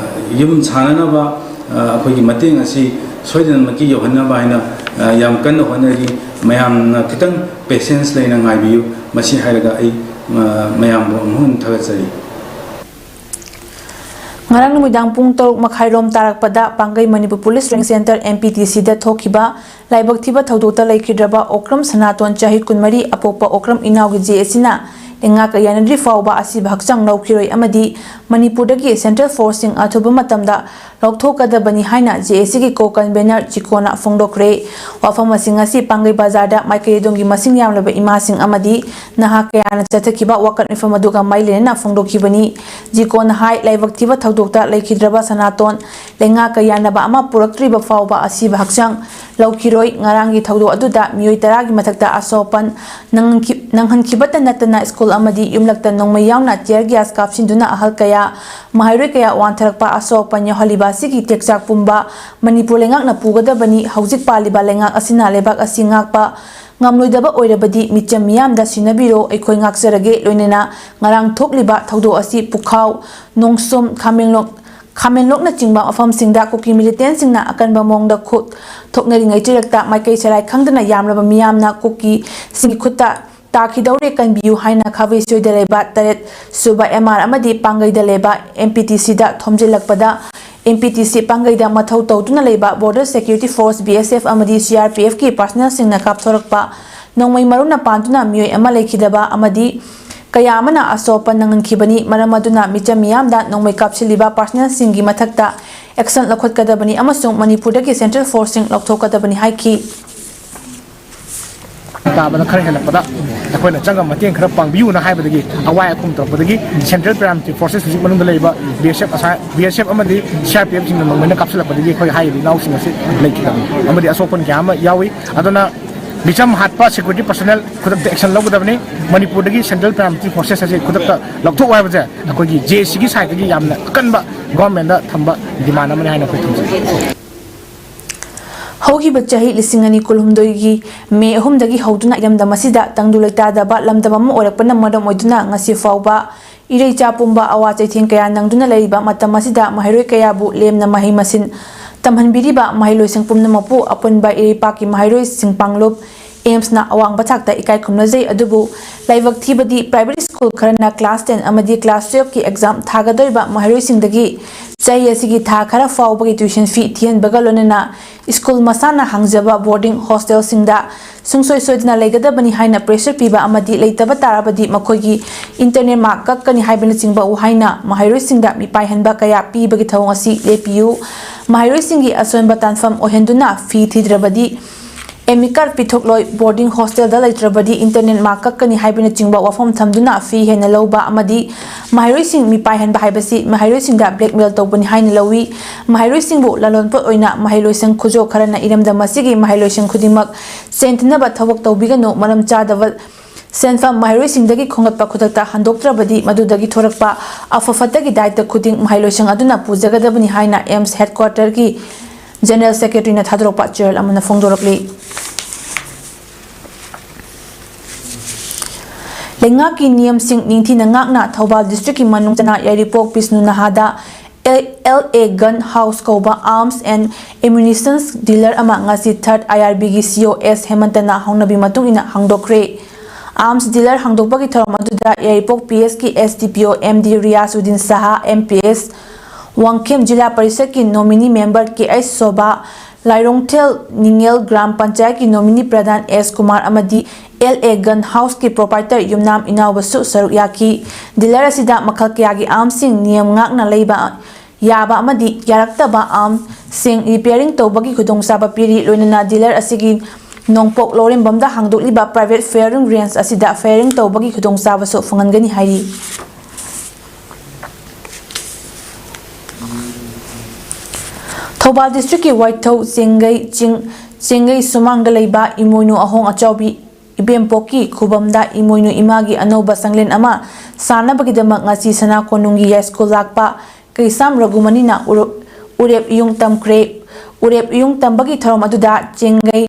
ꯌꯨꯝ ꯁꯥꯅꯅꯕ, ꯑ, ꯑꯩꯈꯣꯏꯒꯤ ꯃꯇꯦꯡ ꯑꯁꯤ ꯁꯣꯏꯗꯅꯃꯛꯀꯤ ꯌꯧꯍꯟꯅꯕ ꯍꯥꯏꯅ, ꯑ, ꯌꯥꯝ ꯀꯟꯅ ꯍꯣꯠꯅꯔꯤ꯫ ꯃꯌꯥꯝꯅ ꯈꯤꯇꯪ ꯄꯦꯁꯦꯟꯁ ꯂꯩꯅ ꯉꯥꯏꯕꯤꯌꯨ꯫ ꯃꯁꯤ ꯍꯥꯏꯔꯒ ꯑꯩ, ꯑ, ꯃꯌꯥꯝꯕꯨ ꯑꯃꯨꯛ ꯍꯟꯅ ꯊꯥꯒꯠꯆꯔꯤ꯫ ꯉꯔꯥꯡ ꯅꯨꯃꯤꯗꯥꯡ ꯄꯨꯡ ꯇꯔꯨꯛ ꯃꯈꯥꯏꯔꯣꯝ ꯇꯥꯔꯛꯄꯗ ꯄꯥꯡꯒꯩ Manipur police training centre, M P T ꯁꯤꯗ ꯊꯣꯛꯈꯤꯕ ꯂꯥꯏꯕꯛ ꯊꯤꯕ ꯊꯧꯗꯣꯛꯇ ꯂꯩꯈꯤꯗ꯭ꯔꯕ ꯑꯣꯀ꯭ꯔꯝ ꯁꯅꯥꯇꯣꯟ, ꯆꯍꯤ ꯀꯨꯟꯃꯔꯤ, ꯑꯄꯣꯛꯄ ꯑꯣꯀ꯭ꯔꯝ ꯏꯅꯥꯎꯒꯤ ꯖꯦ ꯑꯦꯁ ꯁꯤꯅ ꯂꯩꯉꯥꯛꯀ ꯌꯥꯅꯗ꯭ꯔꯤ ꯐꯥꯎꯕ ꯑꯁꯤꯕ ꯍꯛꯆꯥꯡ ꯂꯧꯈꯤꯔꯣꯏ ꯑꯃꯗꯤ ꯃꯅꯤꯄꯨꯔꯗꯒꯤ ꯁꯦꯟꯇ꯭ꯔꯦꯜ ꯐꯣꯔꯁꯁꯤꯡ ꯑꯊꯨꯕ ꯃꯇꯝꯗ ꯂꯧꯊꯣꯛꯀꯗꯕꯅꯤ ꯍꯥꯏꯅ ꯖꯦ ꯑꯦ ꯁꯤꯒꯤ ꯀꯣ ꯀꯟꯚꯦꯅꯔ ꯖꯤꯀꯣꯅ ꯐꯣꯡꯗꯣꯛꯈ꯭ꯔꯦ꯫ ꯋꯥꯐꯝ ꯑꯁꯤ ꯉꯁꯤ ꯄꯥꯡꯒꯩ ꯕꯖꯥꯔꯗ ꯃꯥꯏꯀꯩ ꯑꯗꯣꯝꯒꯤ ꯃꯁꯤꯡ ꯌꯥꯝꯂꯕ ꯏꯃꯥꯁꯤꯡ ꯑꯃꯗꯤ ꯅꯍꯥ ꯀꯌꯥꯅ ꯆꯠꯊꯈꯤꯕ ꯋꯥꯀꯠ ꯃꯤꯐꯝ ꯑꯗꯨꯒ ꯃꯔꯤ ꯂꯩꯅꯅ ꯐꯣꯡꯗꯣꯛꯈꯤꯕꯅꯤ꯫ ꯖꯤꯀꯣꯅ ꯍꯥꯏ, ꯂꯥꯏꯕꯛ ꯊꯤꯕ ꯊꯧꯗꯣꯛꯇ ꯂꯩꯈꯤꯗ꯭ꯔꯕ ꯁꯅꯥꯇꯣꯟ ꯂꯩꯉꯥꯛꯀ ꯌꯥꯅꯕ ꯑꯃ ꯄꯨꯔꯛꯇ꯭ꯔꯤꯕ ꯐꯥꯎꯕ ꯑꯁꯤꯕ ꯍꯛꯆꯥꯡ ꯂꯧꯈꯤꯔꯣꯏ꯫ ꯉꯔꯥꯡꯒꯤ ꯊꯧꯗꯣꯛ ꯑꯗꯨꯗ ꯃꯤꯑꯣꯏ ꯇꯔꯥꯒꯤ ꯃꯊꯛꯇ ꯑꯁꯣꯛ ꯑꯄꯟ ꯅꯪꯍꯟꯈꯤ-, ꯅꯪꯍꯟꯈꯤꯕꯇ ꯅꯠꯇꯅ ꯁ꯭ꯀꯨꯜ ꯑꯃꯗꯤ ꯌꯨꯝꯂꯛꯇ ꯅꯣꯡꯃꯩ ꯌꯥꯎꯅ tear gas ꯀꯥꯞꯁꯤꯟꯗꯨꯅ ꯑꯍꯜ ꯀꯌꯥ, ꯃꯍꯩꯔꯣꯏ ꯀꯌꯥ ꯋꯥꯟꯊꯔꯛꯄ, ꯑꯁꯣꯛ ꯑꯄꯟ ꯌꯥꯎꯍꯜꯂꯤꯕ ꯑꯁꯤꯒꯤ ꯇꯦꯛꯆꯥꯛ ꯄꯨꯝꯕ ꯃꯅꯤꯄꯨꯔ ꯂꯩꯉꯥꯛꯅ ꯄꯨꯒꯗꯕꯅꯤ꯫ ꯍꯧꯖꯤꯛ ꯄꯥꯜꯂꯤꯕ ꯂꯩꯉꯥꯛ ꯑꯁꯤꯅ ꯂꯩꯕꯥꯛ ꯑꯁꯤ ꯉꯥꯛꯄ ꯉꯝꯂꯣꯏꯗꯕ ꯑꯣꯏꯔꯕꯗꯤ ꯃꯤꯆꯝ ꯃꯤꯌꯥꯝꯗ ꯁꯤꯟꯅꯕꯤꯔꯣ, ꯑꯩꯈꯣꯏ ꯉꯥꯛꯆꯔꯒꯦ꯫ ꯂꯣꯏꯅꯅ ꯉꯔꯥꯡ ꯊꯣꯛꯂꯤꯕ ꯊꯧꯗꯣꯛ ꯑꯁꯤ ꯄꯨꯈꯥꯎ, ꯅꯣꯡꯁꯨꯝ, ꯈꯥꯃꯦꯟꯂꯣꯛ, ꯈꯥꯃꯦꯟꯂꯣꯛꯅꯆꯤꯡꯕ ꯃꯐꯝꯁꯤꯡꯗ ꯀꯨꯀꯤ militantꯁꯤꯡꯅ ꯑꯀꯟꯕ ꯃꯑꯣꯡꯗ ꯈꯨꯠ ꯊꯣꯛꯅꯔꯤꯉꯩ ꯆꯩꯔꯛꯇ ꯃꯥꯏꯀꯩ ꯁꯦꯔꯥꯏ ꯈꯪꯗꯅ ꯌꯥꯝꯂꯕ ꯃꯤꯌꯥꯝꯅ ꯀꯨꯀꯤꯁꯤꯡꯒꯤ ꯈꯨꯠꯇ ꯇꯥꯈꯤꯗꯧꯔꯦ, ꯀꯟꯕꯤꯌꯨ ꯍꯥꯏꯅ ꯈꯥꯕꯩꯁꯣꯏꯗ ꯂꯩꯕ ꯇꯔꯦꯠ ꯁꯨꯕ ꯑꯦꯝ ꯑꯥꯔ ꯑꯃꯗꯤ ꯄꯥꯡꯒꯩꯗ ꯂꯩꯕ ꯑꯦꯝ ꯄꯤ ꯇꯤ ꯁꯤꯗ ꯊꯣꯝꯖꯤꯜꯂꯛꯄꯗ, ꯑꯦꯝ ꯄꯤ ꯇꯤ ꯁꯤ ꯄꯥꯡꯒꯩꯗ ꯃꯊꯧ ꯇꯧꯗꯨꯅ ꯂꯩꯕ Border Security Force, B S F, ꯑꯃꯗꯤ C R P Fꯀꯤ personnelꯁꯤꯡꯅ ꯀꯥꯞꯊꯣꯔꯛꯄ ꯅꯣꯡꯃꯩ ꯃꯔꯨꯅ ꯄꯥꯟꯗꯨꯅ ꯃꯤꯑꯣꯏ ꯑꯃ ꯂꯩꯈꯤꯗꯕ ꯑꯃꯗꯤ ꯀꯌꯥ ꯑꯃꯅ ꯑꯁꯣꯛ ꯑꯄꯟ ꯅꯪꯍꯟꯈꯤꯕꯅꯤ꯫ ꯃꯔꯝ ꯑꯗꯨꯅ ꯃꯤꯆꯝ ꯃꯤꯌꯥꯝꯗ ꯅꯣꯡꯃꯩ ꯀꯥꯞꯁꯤꯜꯂꯤꯕ personnelꯁꯤꯡꯒꯤ ꯃꯊꯛꯇ action ꯂꯧꯈꯠꯀꯗꯕꯅꯤ ꯑꯃꯁꯨꯡ ꯃꯅꯤꯄꯨꯔꯗꯒꯤ central forceꯁꯤꯡ ꯂꯧꯊꯣꯛꯀꯗꯕꯅꯤ ꯍꯥꯏꯈꯤ꯫ ꯇꯥꯕꯗ ꯈꯔ ꯍꯦꯜꯂꯛꯄꯗ ꯑꯩꯈꯣꯏꯅ ꯆꯪꯉꯒ ꯃꯇꯦꯡ ꯈꯔ ꯄꯥꯡꯕꯤꯌꯨꯅ ꯍꯥꯏꯕꯗꯒꯤ, ꯑꯋꯥꯏ ꯑꯈꯨꯝ ꯇꯧꯔꯛꯄꯗꯒꯤ Central Paramilitary Forces ꯍꯧꯖꯤꯛ ꯃꯅꯨꯡꯗ ꯂꯩꯔꯤꯕ B S F ꯑꯁꯥ-, B S F ꯑꯃꯗꯤ C R P Fꯁꯤꯡꯅ ꯅꯣꯡꯃꯩꯅ ꯀꯥꯞꯁꯤꯜꯂꯛꯄꯗꯒꯤ ꯑꯩꯈꯣꯏ ꯍꯥꯏꯔꯤꯕ ꯏꯅꯥꯎꯁꯤꯡ ꯑꯁꯤ ꯂꯩꯈꯤꯗꯕꯅꯤ ꯑꯃꯗꯤ ꯑꯁꯣꯛꯄꯟ ꯀꯌꯥ ꯑꯃ ꯌꯥꯎꯏ꯫ ꯑꯗꯨꯅ ꯃꯤꯆꯝ ꯍꯥꯠꯄ security personnel ꯈꯨꯗꯛꯇ action ꯂꯧꯒꯗꯕꯅꯤ꯫ ꯃꯅꯤꯄꯨꯔꯗꯒꯤ Central Paramilitary Forces ꯑꯁꯤ ꯈꯨꯗꯛꯇ ꯂꯧꯊꯣꯛꯎ ꯍꯥꯏꯕꯁꯦ ꯑꯩꯈꯣꯏꯒꯤ J A Cꯒꯤ sideꯇꯒꯤ ꯌꯥꯝꯅ ꯑꯀꯟꯕ governmentꯇ ꯊꯝꯕ demand ꯑꯃꯅꯤ ꯍꯥꯏꯅ ꯑꯩꯈꯣꯏ ꯊꯝꯖꯒꯦ꯫ ꯍꯧꯈꯤꯕ ꯆꯍꯤ ꯂꯤꯁꯤꯡ ꯑꯅꯤ ꯀꯨꯟꯍꯨꯝꯗꯣꯏꯒꯤ ꯃꯦ ꯑꯍꯨꯝꯗꯒꯤ ꯍꯧꯗꯨꯅ ꯏꯔꯝꯗꯝ ꯑꯁꯤꯗ ꯇꯪꯗꯨ ꯂꯩꯇꯥꯗꯕ ꯂꯝꯗꯝ ꯑꯃ ꯑꯣꯏꯔꯛꯄꯅ ꯃꯔꯝ ꯑꯣꯏꯗꯨꯅ ꯉꯁꯤ ꯐꯥꯎꯕ ꯏꯔꯩꯆꯥ ꯄꯨꯝꯕ ꯑꯋꯥ ꯆꯩꯊꯦꯡ ꯀꯌꯥ ꯅꯪꯗꯨꯅ ꯂꯩꯔꯤꯕ ꯃꯇꯝ ꯑꯁꯤꯗ ꯃꯍꯩꯔꯣꯏ ꯀꯌꯥꯕꯨ ꯂꯦꯝꯅ ꯃꯍꯩ ꯃꯁꯤꯡ ꯇꯝꯍꯟꯕꯤꯔꯤꯕ ꯃꯍꯩꯂꯣꯏꯁꯪ ꯄꯨꯝꯅꯃꯛꯄꯨ ꯑꯄꯨꯟꯕ ꯏꯔꯩꯄꯥꯛꯀꯤ ꯃꯍꯩꯔꯣꯏꯁꯤꯡ ꯄꯥꯡꯂꯨꯞ ꯑꯦꯝꯁꯅ ꯑꯋꯥꯡꯕ ꯊꯥꯛꯇ ꯏꯀꯥꯏ ꯈꯨꯝꯅꯖꯩ, ꯑꯗꯨꯕꯨ ꯂꯥꯏꯕꯛ ꯊꯤꯕꯗꯤ private school ꯈꯔꯅ class ten ꯑꯃꯗꯤ class twelve ꯀꯤ exam ꯊꯥꯒꯗꯧꯔꯤꯕ ꯃꯍꯩꯔꯣꯏꯁꯤꯡꯗꯒꯤ ꯆꯍꯤ ꯑꯁꯤꯒꯤ ꯊꯥ ꯈꯔ ꯐꯥꯎꯕꯒꯤ tuition fee ꯊꯤꯍꯟꯕꯒ ꯂꯣꯏꯅꯅ school ꯃꯁꯥꯅ ꯍꯥꯡꯖꯕ boarding hostel ꯁꯤꯡꯗ ꯁꯨꯡꯁꯣꯏ ꯁꯣꯏꯗꯅ ꯂꯩꯒꯗꯕꯅꯤ ꯍꯥꯏꯅ pressure ꯄꯤꯕ ꯑꯃꯗꯤ ꯂꯩꯇꯕ ꯇꯥꯔꯕꯗꯤ ꯃꯈꯣꯏꯒꯤ internal mark ꯀꯛꯀꯅꯤ ꯍꯥꯏꯕꯅꯆꯤꯡꯕ ꯋꯥꯍꯩꯅ ꯃꯍꯩꯔꯣꯏꯁꯤꯡꯗ ꯃꯤꯄꯥꯏꯍꯟꯕ ꯀꯌꯥ ꯄꯤꯕꯒꯤ ꯊꯧꯑꯣꯡ ꯑꯁꯤ ꯂꯦꯞꯄꯤꯌꯨ꯫ ꯃꯍꯩꯔꯣꯏꯁꯤꯡꯒꯤ ꯑꯁꯣꯟꯕ ꯇꯥꯟꯐꯝ ꯑꯣꯏꯍꯟꯗꯨꯅ fee ꯊꯤꯗ꯭ꯔꯕꯗꯤ amicus ꯄꯤꯊꯣꯛꯂꯣꯏ, boarding hostel ꯗ ꯂꯩꯇ꯭ꯔꯕꯗꯤ internal mark ꯀꯛꯀꯅꯤ ꯍꯥꯏꯕꯅꯆꯤꯡꯕ ꯋꯥꯐꯝ ꯊꯝꯗꯨꯅ fee ꯍꯦꯟꯅ ꯂꯧꯕ ꯑꯃꯗꯤ ꯃꯍꯩꯔꯣꯏꯁꯤꯡ ꯃꯤꯄꯥꯏꯍꯟꯕ ꯍꯥꯏꯕꯁꯤ ꯃꯍꯩꯔꯣꯏꯁꯤꯡꯗ blackmail ꯇꯧꯕꯅꯤ ꯍꯥꯏꯅ ꯂꯧꯏ꯫ ꯃꯍꯩꯔꯣꯏꯁꯤꯡꯕꯨ ꯂꯂꯣꯟꯄꯣꯠ ꯑꯣꯏꯅ ꯃꯍꯩꯂꯣꯏꯁꯪ ꯈꯨꯖꯣ ꯈꯔꯅ ꯏꯔꯝꯗꯝ ꯑꯁꯤꯒꯤ ꯃꯍꯩꯂꯣꯏꯁꯪ ꯈꯨꯗꯤꯡꯃꯛ ꯆꯦꯟꯊꯅꯕ ꯊꯕꯛ ꯇꯧꯕꯤꯒꯅꯨ꯫ ꯃꯔꯝ ꯆꯥꯗꯕ ꯁꯦꯟꯐꯝ ꯃꯍꯩꯔꯣꯏꯁꯤꯡꯗꯒꯤ ꯈꯣꯝꯒꯠꯄ ꯈꯨꯗꯛꯇ ꯍꯟꯗꯣꯛꯇ꯭ꯔꯕꯗꯤ ꯃꯗꯨꯗꯒꯤ ꯊꯣꯔꯛꯄ ꯑꯐ ꯐꯠꯇꯒꯤ ꯗꯥꯏꯇ ꯈꯨꯗꯤꯡ ꯃꯍꯩꯂꯣꯏꯁꯪ ꯑꯗꯨꯅ ꯄꯨꯖꯒꯗꯕꯅꯤ ꯍꯥꯏꯅ ꯑꯦꯝꯁ headquarter ꯒꯤ General Secretary ꯅ ꯊꯥꯗꯣꯔꯛꯄ ꯆꯦꯔꯣꯜ ꯑꯃꯅ ꯐꯣꯡꯗꯣꯔꯛꯂꯤ꯫ ꯂꯩꯉꯥꯛꯀꯤ ꯅꯤꯌꯝꯁꯤꯡ ꯅꯤꯡꯊꯤꯅ ꯉꯥꯛꯅ ꯊꯧꯕꯥꯜ district ꯀꯤ ꯃꯅꯨꯡ ꯆꯟꯅ ꯌꯥꯏꯔꯤꯄꯣꯛ ꯕꯤꯁꯅꯨ ꯅꯍꯥꯗ ꯑꯦꯜ ꯑꯦ ꯒꯟ ꯍꯥꯎꯁ ꯀꯧꯕ arms and ammunitions dealer ꯑꯃ ꯉꯁꯤ third I R B ꯒꯤ C O S ꯍꯦꯃꯟꯇꯅ ꯍꯧꯅꯕꯤ ꯃꯇꯨꯡ ꯏꯟꯅ ꯍꯥꯡꯗꯣꯛꯈ꯭ꯔꯦ꯫ Arms dealer ꯍꯥꯡꯗꯣꯛꯄꯒꯤ ꯊꯧꯔꯝ ꯑꯗꯨꯗ ꯌꯥꯏꯔꯤꯄꯣꯛ P S ꯀꯤ S D P O M D Riyazuddin Shah, M P S, Wangkhem ꯖꯤꯂꯥ ꯄꯔꯤꯁꯠꯀꯤ nominee member K H Sova, Lairongthel Ningel ꯒ꯭ꯔꯥꯝ ꯄꯟꯆꯥꯌꯠꯀꯤ nominee ꯄ꯭ꯔꯙꯥꯟ ꯑꯦꯁ ꯀꯨꯃꯥꯔ ꯑꯃꯗꯤ ꯑꯦꯜ ꯑꯦ ꯒꯟ ꯍꯥꯎꯁꯀꯤ proprietor ꯌꯨꯝꯅꯥꯝ ꯏꯅꯥꯎꯕꯁꯨ ꯁꯔꯨꯛ ꯌꯥꯈꯤ꯫ Dealer ꯑꯁꯤꯗ ꯃꯈꯜ ꯀꯌꯥꯒꯤ armsꯁꯤꯡ ꯅꯤꯌꯝ ꯉꯥꯛꯅ ꯂꯩꯕ ꯌꯥꯕ ꯑꯃꯗꯤ ꯌꯥꯔꯛꯇꯕ armsꯁꯤꯡ repairing ꯇꯧꯕꯒꯤ ꯈꯨꯗꯣꯡꯆꯥꯕ ꯄꯤꯔꯤ꯫ ꯂꯣꯏꯅꯅ dealer ꯑꯁꯤꯒꯤ ꯅꯣꯡꯄꯣꯛ ꯂꯧꯔꯦꯝꯕꯝꯗ ꯍꯥꯡꯗꯣꯛꯂꯤꯕ private firing range ꯑꯁꯤꯗ firing ꯇꯧꯕꯒꯤ ꯈꯨꯗꯣꯡꯆꯥꯕꯁꯨ ꯐꯪꯍꯟꯒꯅꯤ ꯍꯥꯏꯔꯤ꯫ ꯊꯧꯕꯥꯜ district ꯀꯤ ꯋꯥꯏꯊꯧ ꯆꯦꯡꯒꯩ ꯆꯤꯡ, ꯆꯦꯡꯒꯩ ꯁꯨꯃꯥꯡꯗ ꯂꯩꯕ ꯏꯃꯣꯏꯅꯨ ꯑꯍꯣꯡ ꯑꯆꯥꯎꯕꯤ ꯏꯕꯦꯝꯄꯣꯛꯀꯤ ꯈꯨꯕꯝꯗ ꯏꯃꯣꯏꯅꯨ ꯏꯃꯥꯒꯤ ꯑꯅꯧꯕ ꯁꯪꯂꯦꯟ ꯑꯃ ꯁꯥꯅꯕꯒꯤꯗꯃꯛ ꯉꯁꯤ ꯁꯅꯥ ꯀꯣꯅꯨꯡꯒꯤ ꯌꯥꯏꯁ꯭ꯀꯨꯜ ꯂꯥꯛꯄ ꯀꯩꯁꯥꯝ ꯔꯘꯨꯃꯅꯤꯅ ꯎꯔꯨ-, ꯎꯔꯦꯞ ꯏꯌꯨꯡ ꯇꯝꯈ꯭ꯔꯦ꯫ ꯎꯔꯦꯞ ꯏꯌꯨꯡ ꯇꯝꯕꯒꯤ ꯊꯧꯔꯝ ꯑꯗꯨꯗ ꯆꯦꯡꯒꯩ,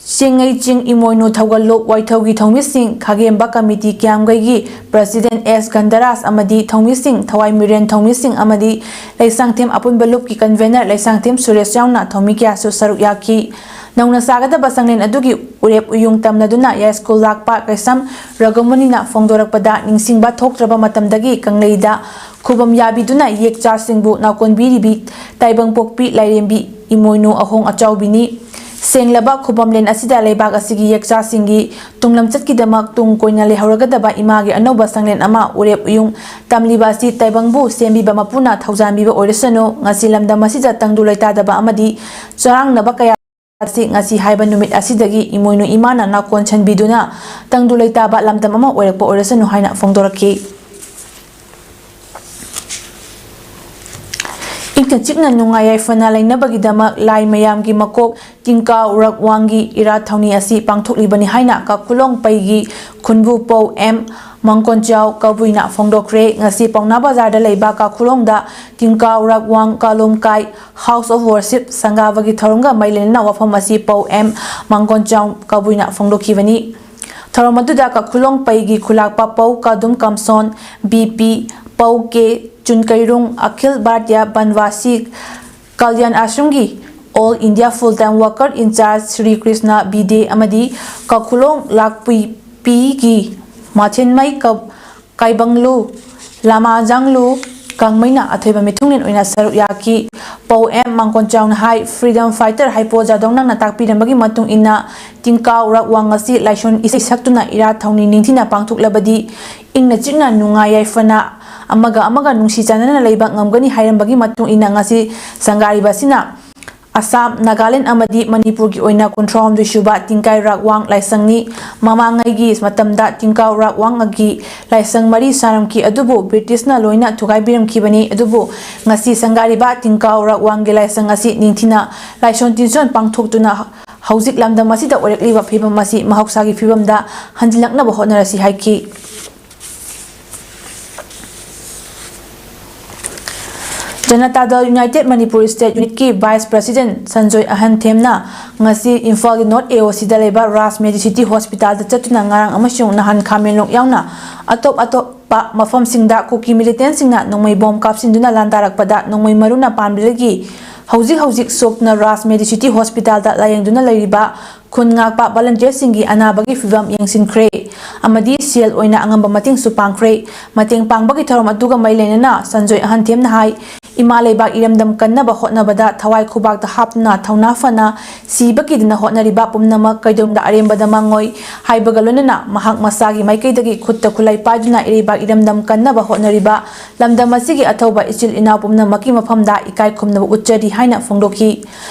ꯆꯦꯡꯉꯩ ꯆꯤꯡ ꯏꯃꯣꯏꯅꯨ ꯊꯧꯒꯜꯂꯨꯞ ꯋꯥꯏꯊꯧꯒꯤ ꯊꯧꯃꯤꯁꯤꯡ, ꯈꯥꯒꯦꯝꯕ ꯀꯃꯤꯇꯤ ꯀꯤꯌꯥꯝꯒꯩꯒꯤ president ꯑꯦꯁ ꯒꯟꯙꯔꯥꯖ ꯑꯃꯗꯤ ꯊꯧꯃꯤꯁꯤꯡ, ꯊꯋꯥꯏ ꯃꯤꯔꯦꯟ ꯊꯧꯃꯤꯁꯤꯡ ꯑꯃꯗꯤ ꯂꯩꯁꯥꯡꯊꯦꯝ ꯑꯄꯨꯟꯕ ꯂꯨꯞꯀꯤ convener ꯂꯩꯁꯥꯡꯊꯦꯝ ꯁꯨꯔꯦꯁ ꯌꯥꯎꯅ ꯊꯧꯃꯤ ꯀꯌꯥꯁꯨ ꯁꯔꯨꯛ ꯌꯥꯈꯤ꯫ ꯅꯧꯅ ꯁꯥꯒꯗꯕ ꯁꯪꯂꯦꯟ ꯑꯗꯨꯒꯤ ꯎꯔꯦꯞ ꯎꯌꯨꯡ ꯇꯝꯅꯗꯨꯅ ꯌꯥꯏꯁ꯭ꯀꯨꯜ ꯂꯥꯛꯄ ꯀꯩꯁꯝ ꯔꯒꯃꯨꯅꯤꯅ ꯐꯣꯡꯗꯣꯔꯛꯄꯗ, ꯅꯤꯡꯁꯤꯡꯕ ꯊꯣꯛꯇ꯭ꯔꯕ ꯃꯇꯝꯗꯒꯤ ꯀꯪꯂꯩꯗ ꯈꯨꯕꯝ ꯌꯥꯕꯤꯗꯨꯅ ꯌꯦꯛꯆꯥꯁꯤꯡꯕꯨ ꯅꯥꯀꯣꯟꯕꯤꯔꯤꯕꯤ ꯇꯥꯏꯕꯪꯄꯣꯛꯄꯤ ꯂꯥꯏꯔꯦꯝꯕꯤ ꯏꯃꯣꯏꯅꯨ ꯑꯍꯣꯡ ꯑꯆꯥꯎꯕꯤꯅꯤ꯫ ꯁꯦꯡꯂꯕ ꯈꯨꯕꯝꯂꯦꯟ ꯑꯁꯤꯗ ꯂꯩꯕꯥꯛ ꯑꯁꯤꯒꯤ ꯌꯦꯛꯆꯥꯁꯤꯡꯒꯤ ꯇꯨꯡꯂꯝꯆꯠꯀꯤꯗꯃꯛ ꯇꯨꯡ ꯀꯣꯏꯅ ꯂꯩꯍꯧꯔꯒꯗꯕ ꯏꯃꯥꯒꯤ ꯑꯅꯧꯕ ꯁꯪꯂꯦꯟ ꯑꯃ ꯎꯔꯦꯞ ꯎꯌꯨꯡ ꯇꯝꯂꯤꯕ ꯑꯁꯤ ꯇꯥꯏꯕꯪꯕꯨ ꯁꯦꯝꯕꯤꯕ ꯃꯄꯨꯅ ꯊꯧꯖꯥꯟꯕꯤꯕ ꯑꯣꯏꯔꯁꯅꯨ꯫ ꯉꯁꯤ ꯂꯝꯗꯝ ꯑꯁꯤꯗ ꯇꯪꯗꯨ ꯂꯩꯇꯥꯗꯕ ꯑꯃꯗꯤ ꯆꯔꯥꯡꯅꯕ ꯀꯌꯥ ꯑꯁꯤ ꯉꯁꯤ ꯍꯥꯏꯕ ꯅꯨꯃꯤꯠ ꯑꯁꯤꯗꯒꯤ ꯏꯃꯣꯏꯅꯨ ꯏꯃꯥꯅ ꯅꯥꯀꯣꯟ ꯁꯟꯕꯤꯗꯨꯅ ꯇꯪꯗꯨ ꯂꯩꯇꯥꯕ ꯂꯝꯗꯝ ꯑꯃ ꯑꯣꯏꯔꯛꯄ ꯑꯣꯏꯔꯁꯅꯨ ꯍꯥꯏꯅ ꯐꯣꯡꯗꯣꯔꯛꯈꯤ꯫ ꯏꯪꯅ ꯆꯤꯛꯅ ꯅꯨꯡꯉꯥꯏ ꯌꯥꯏꯐꯅ ꯂꯩꯅꯕꯒꯤꯗꯃꯛ ꯂꯥꯏ ꯃꯌꯥꯝꯒꯤ ꯃꯀꯣꯛ ꯇꯤꯡꯀꯥ ꯎꯔꯛ ꯋꯥꯡꯒꯤ ꯏꯔꯥꯠ ꯊꯧꯅꯤ ꯑꯁꯤ ꯄꯥꯡꯊꯣꯛꯂꯤꯕꯅꯤ ꯍꯥꯏꯅ ꯀꯥꯈꯨꯂꯣꯡ ꯄꯩꯒꯤ ꯈꯨꯟꯕꯨ ꯄꯧ ꯑꯦꯝ ꯃꯥꯡꯒꯣꯟꯆꯥꯎ ꯀꯕꯨꯏꯅ ꯐꯣꯡꯗꯣꯛꯈ꯭ꯔꯦ꯫ ꯉꯁꯤ ꯄꯥꯎꯅꯥ ꯕꯖꯥꯔꯗ ꯂꯩꯕ ꯀꯥꯈꯨꯂꯣꯡꯗ ꯇꯤꯡꯀꯥ ꯎꯔꯛ ꯋꯥꯡ ꯀꯥꯂꯣꯝꯀꯥꯏ House of Worship ꯁꯪꯒꯥꯕꯒꯤ ꯊꯧꯔꯝꯒ ꯃꯔꯤ ꯂꯩꯅꯅ ꯋꯥꯐꯝ ꯑꯁꯤ ꯄꯧ ꯑꯦꯝ ꯃꯥꯡꯒꯣꯟꯆꯥꯎ ꯀꯕꯨꯏꯅ ꯐꯣꯡꯗꯣꯛꯈꯤꯕꯅꯤ꯫ ꯊꯧꯔꯝ ꯑꯗꯨꯗ ꯀꯥꯈꯨꯂꯣꯡ ꯄꯩꯒꯤ ꯈꯨꯂꯥꯛꯄ ꯄꯧ ꯀꯥꯗꯨꯝ ꯀꯝꯁꯣꯟ, ꯕꯤ ꯄꯤ, ꯄꯧ ꯀꯦ ꯆꯨꯟꯀꯩꯔꯨꯡ, ꯑꯈꯤꯜ ꯚꯥꯔꯇꯤꯌꯥ ꯕꯟꯋꯥꯁꯤ ꯀꯜꯌꯥꯟ ꯑꯥꯁ꯭ꯔꯝꯒꯤ All India Full Time Worker in Charge Shri Krishna Bide ꯑꯃꯗꯤ ꯀꯥꯈꯨꯂꯣꯡ ꯂꯥꯛꯄꯤꯄꯤꯒꯤ ꯃꯊꯦꯟꯃꯩ ꯀ-, ꯀꯥꯏꯕꯪꯂꯨ ꯂꯥꯃꯥꯖꯥꯡꯂꯨ ꯀꯪꯃꯩꯅ ꯑꯊꯣꯏꯕ ꯃꯤꯊꯨꯡꯂꯦꯟ ꯑꯣꯏꯅ ꯁꯔꯨꯛ ꯌꯥꯈꯤ꯫ ꯄꯧ ꯑꯦꯝ ꯃꯥꯡꯒꯣꯟꯆꯥꯎꯅ ꯍꯥꯏ, Freedom Fighter ꯍꯥꯏꯄꯣ ꯖꯥꯗꯣꯡꯅꯪꯅ ꯇꯥꯛꯄꯤꯔꯝꯕꯒꯤ ꯃꯇꯨꯡ ꯏꯟꯅ ꯇꯤꯡꯀꯥ ꯎꯔꯛ ꯋꯥꯡ ꯑꯁꯤ ꯂꯥꯏꯁꯣꯟ ꯏꯁꯩ ꯁꯛꯇꯨꯅ ꯏꯔꯥꯠ ꯊꯧꯅꯤ ꯅꯤꯡꯊꯤꯅ ꯄꯥꯡꯊꯣꯛꯂꯕꯗꯤ ꯏꯪꯅ ꯆꯤꯛꯅ ꯅꯨꯡꯉꯥꯏ ꯌꯥꯏꯐꯅ ꯑꯃꯒ ꯑꯃꯒ ꯅꯨꯡꯁꯤ ꯆꯥꯟꯅꯅ ꯂꯩꯕ ꯉꯝꯒꯅꯤ ꯍꯥꯏꯔꯝꯕꯒꯤ ꯃꯇꯨꯡ ꯏꯟꯅ ꯉꯁꯤ ꯁꯪꯒꯥꯔꯤꯕ ꯑꯁꯤꯅ ꯑꯁꯥꯝ, ꯅꯥꯒꯥꯂꯦꯟ ꯑꯃꯗꯤ ꯃꯅꯤꯄꯨꯔꯒꯤ ꯑꯣꯏꯅ ꯀꯨꯟꯊ꯭ꯔꯥꯍꯨꯝꯗꯣꯏ ꯁꯨꯕ ꯇꯤꯡꯀꯥꯏ ꯔꯥꯛ ꯋꯥꯡ ꯂꯥꯏꯁꯪꯅꯤ꯫ ꯃꯃꯥꯡꯉꯩꯒꯤ ꯃꯇꯝꯗ ꯇꯤꯡꯀꯥꯏ ꯔꯥꯛ ꯋꯥꯡ ꯑꯒꯤ ꯂꯥꯏꯁꯪ ꯃꯔꯤ ꯁꯥꯔꯝꯈꯤ, ꯑꯗꯨꯕꯨ ꯕ꯭ꯔꯤꯇꯤꯁꯅ ꯂꯣꯏꯅ ꯊꯨꯒꯥꯏꯕꯤꯔꯝꯈꯤꯕꯅꯤ꯫ ꯑꯗꯨꯕꯨ ꯉꯁꯤ ꯁꯪꯒꯥꯔꯤꯕ ꯇꯤꯡꯀꯥꯏ ꯔꯥꯛ ꯋꯥꯡꯒꯤ ꯂꯥꯏꯁꯪ ꯑꯁꯤ ꯅꯤꯡꯊꯤꯅ ꯂꯥꯏꯁꯣꯟ ꯇꯤꯟꯖꯣꯟ ꯄꯥꯡꯊꯣꯛꯇꯨꯅ ꯍꯧꯖꯤꯛ ꯂꯝꯗꯝ ꯑꯁꯤꯗ ꯑꯣꯏꯔꯛꯂꯤꯕ ꯐꯤꯕꯝ ꯑꯁꯤ ꯃꯍꯧꯁꯥꯒꯤ ꯐꯤꯕꯝꯗ ꯍꯟꯖꯤꯜꯂꯛꯅꯕ ꯍꯣꯠꯅꯔꯁꯤ ꯍꯥꯏꯈꯤ꯫ ꯖꯅꯇꯥ ꯗꯜ ꯌꯨꯅꯥꯏꯇꯦꯗ ꯃꯅꯤꯄꯨꯔ ꯁ꯭ꯇꯦꯠ ꯌꯨꯅꯤꯠꯀꯤ ꯚꯥꯏꯁ ꯄ꯭ꯔꯁꯤꯗꯦꯟꯠ ꯁꯟꯖꯣꯏ ꯑꯍꯟꯊꯦꯝꯅ ꯉꯁꯤ ꯏꯝꯐꯥꯜꯒꯤ ꯅꯣꯔꯠ ꯑꯦ ꯑꯣ ꯁꯤꯗ ꯂꯩꯕ ꯔꯥꯖ ꯃꯦꯗꯤꯁꯤꯇꯤ ꯍꯣꯁꯄꯤꯇꯥꯜꯗ ꯆꯠꯇꯨꯅ ꯉꯔꯥꯡ ꯑꯃꯁꯨꯡ ꯅꯍꯥꯟ ꯈꯥꯃꯦꯟꯂꯣꯛ ꯌꯥꯎꯅ ꯑꯇꯣꯞ ꯑꯇꯣꯞꯄ ꯃꯐꯝꯁꯤꯡꯗ ꯀꯨꯀꯤ ꯃꯤꯂꯤꯇꯦꯟꯠꯁꯤꯡꯅ ꯅꯣꯡꯃꯩ ꯕꯣꯝ ꯀꯥꯞꯁꯤꯟꯗꯨꯅ ꯂꯥꯟꯗꯥꯔꯛꯄꯗ ꯅꯣꯡꯃꯩ ꯃꯔꯨꯅ ꯄꯥꯟꯕꯗꯒꯤ ꯍꯧꯖꯤꯛ ꯍꯧꯖꯤꯛ ꯁꯣꯛꯇꯨꯅ ꯔꯥꯖ ꯃꯦꯗꯤꯁꯤꯇꯤ ꯍꯣꯁꯄꯤꯇꯥꯜꯗ ꯂꯥꯌꯦꯡꯗꯨꯅ ꯂꯩꯔꯤꯕ ꯈꯨꯟ ꯉꯥꯛꯄ ꯚꯣꯂꯨꯟꯇꯤꯌꯔꯁꯤꯡꯒꯤ ꯑꯅꯥꯕꯒꯤ ꯐꯤꯕꯝ ꯌꯦꯡꯁꯤꯟꯈ꯭ꯔꯦ ꯑꯃꯗꯤ ꯁꯦꯜ ꯑꯣꯏꯅ ꯑꯉꯝꯕ ꯃꯇꯦꯡꯁꯨ ꯄꯥꯡꯈ꯭ꯔꯦ꯫ ꯃꯇꯦꯡ ꯄꯥꯡꯕꯒꯤ ꯊꯧꯔꯝ ꯑꯗꯨꯒ ꯃꯔꯤ ꯂꯩꯅꯅ ꯁꯟꯖꯣꯏ ꯑꯍꯟꯊꯦꯝꯅ ꯍꯥꯏ, ꯏꯃꯥ ꯂꯩꯕꯥꯛ ꯏꯔꯝꯗꯝ ꯀꯟꯅꯕ ꯍꯣꯠꯅꯕꯗ ꯊꯋꯥꯏ ꯈꯨꯕꯥꯛꯇ ꯍꯥꯞꯇꯨꯅ ꯊꯧꯅꯥ ꯐꯅ ꯁꯤꯕ ꯀꯤꯗꯅ ꯍꯣꯠꯅꯔꯤꯕ ꯄꯨꯝꯅꯃꯛ ꯀꯩꯗꯧꯅꯨꯡꯗ ꯑꯔꯦꯝꯕꯗ ꯃꯥꯡꯉꯣꯏ ꯍꯥꯏꯕꯒ ꯂꯣꯏꯅꯅ ꯃꯍꯥꯛ ꯃꯁꯥꯒꯤ ꯃꯥꯏꯀꯩꯗꯒꯤ ꯈꯨꯠꯇ ꯈꯨꯠꯂꯥꯏ ꯄꯥꯏꯗꯨꯅ ꯏꯔꯩꯕꯥꯛ ꯏꯔꯝꯗꯝ ꯀꯟꯅꯕ ꯍꯣꯠꯅꯔꯤꯕ ꯂꯝꯗꯝ ꯑꯁꯤꯒꯤ ꯑꯊꯧꯕ ꯏꯆꯤꯜ ꯏꯅꯥꯎ ꯄꯨꯝꯅꯃꯛꯀꯤ ꯃꯐꯝꯗ ꯏꯀꯥꯏ ꯈꯨꯝꯅꯕ ꯎꯠꯆꯔꯤ ꯍꯥꯏꯅ ꯐꯣꯡꯗꯣꯛꯈꯤ꯫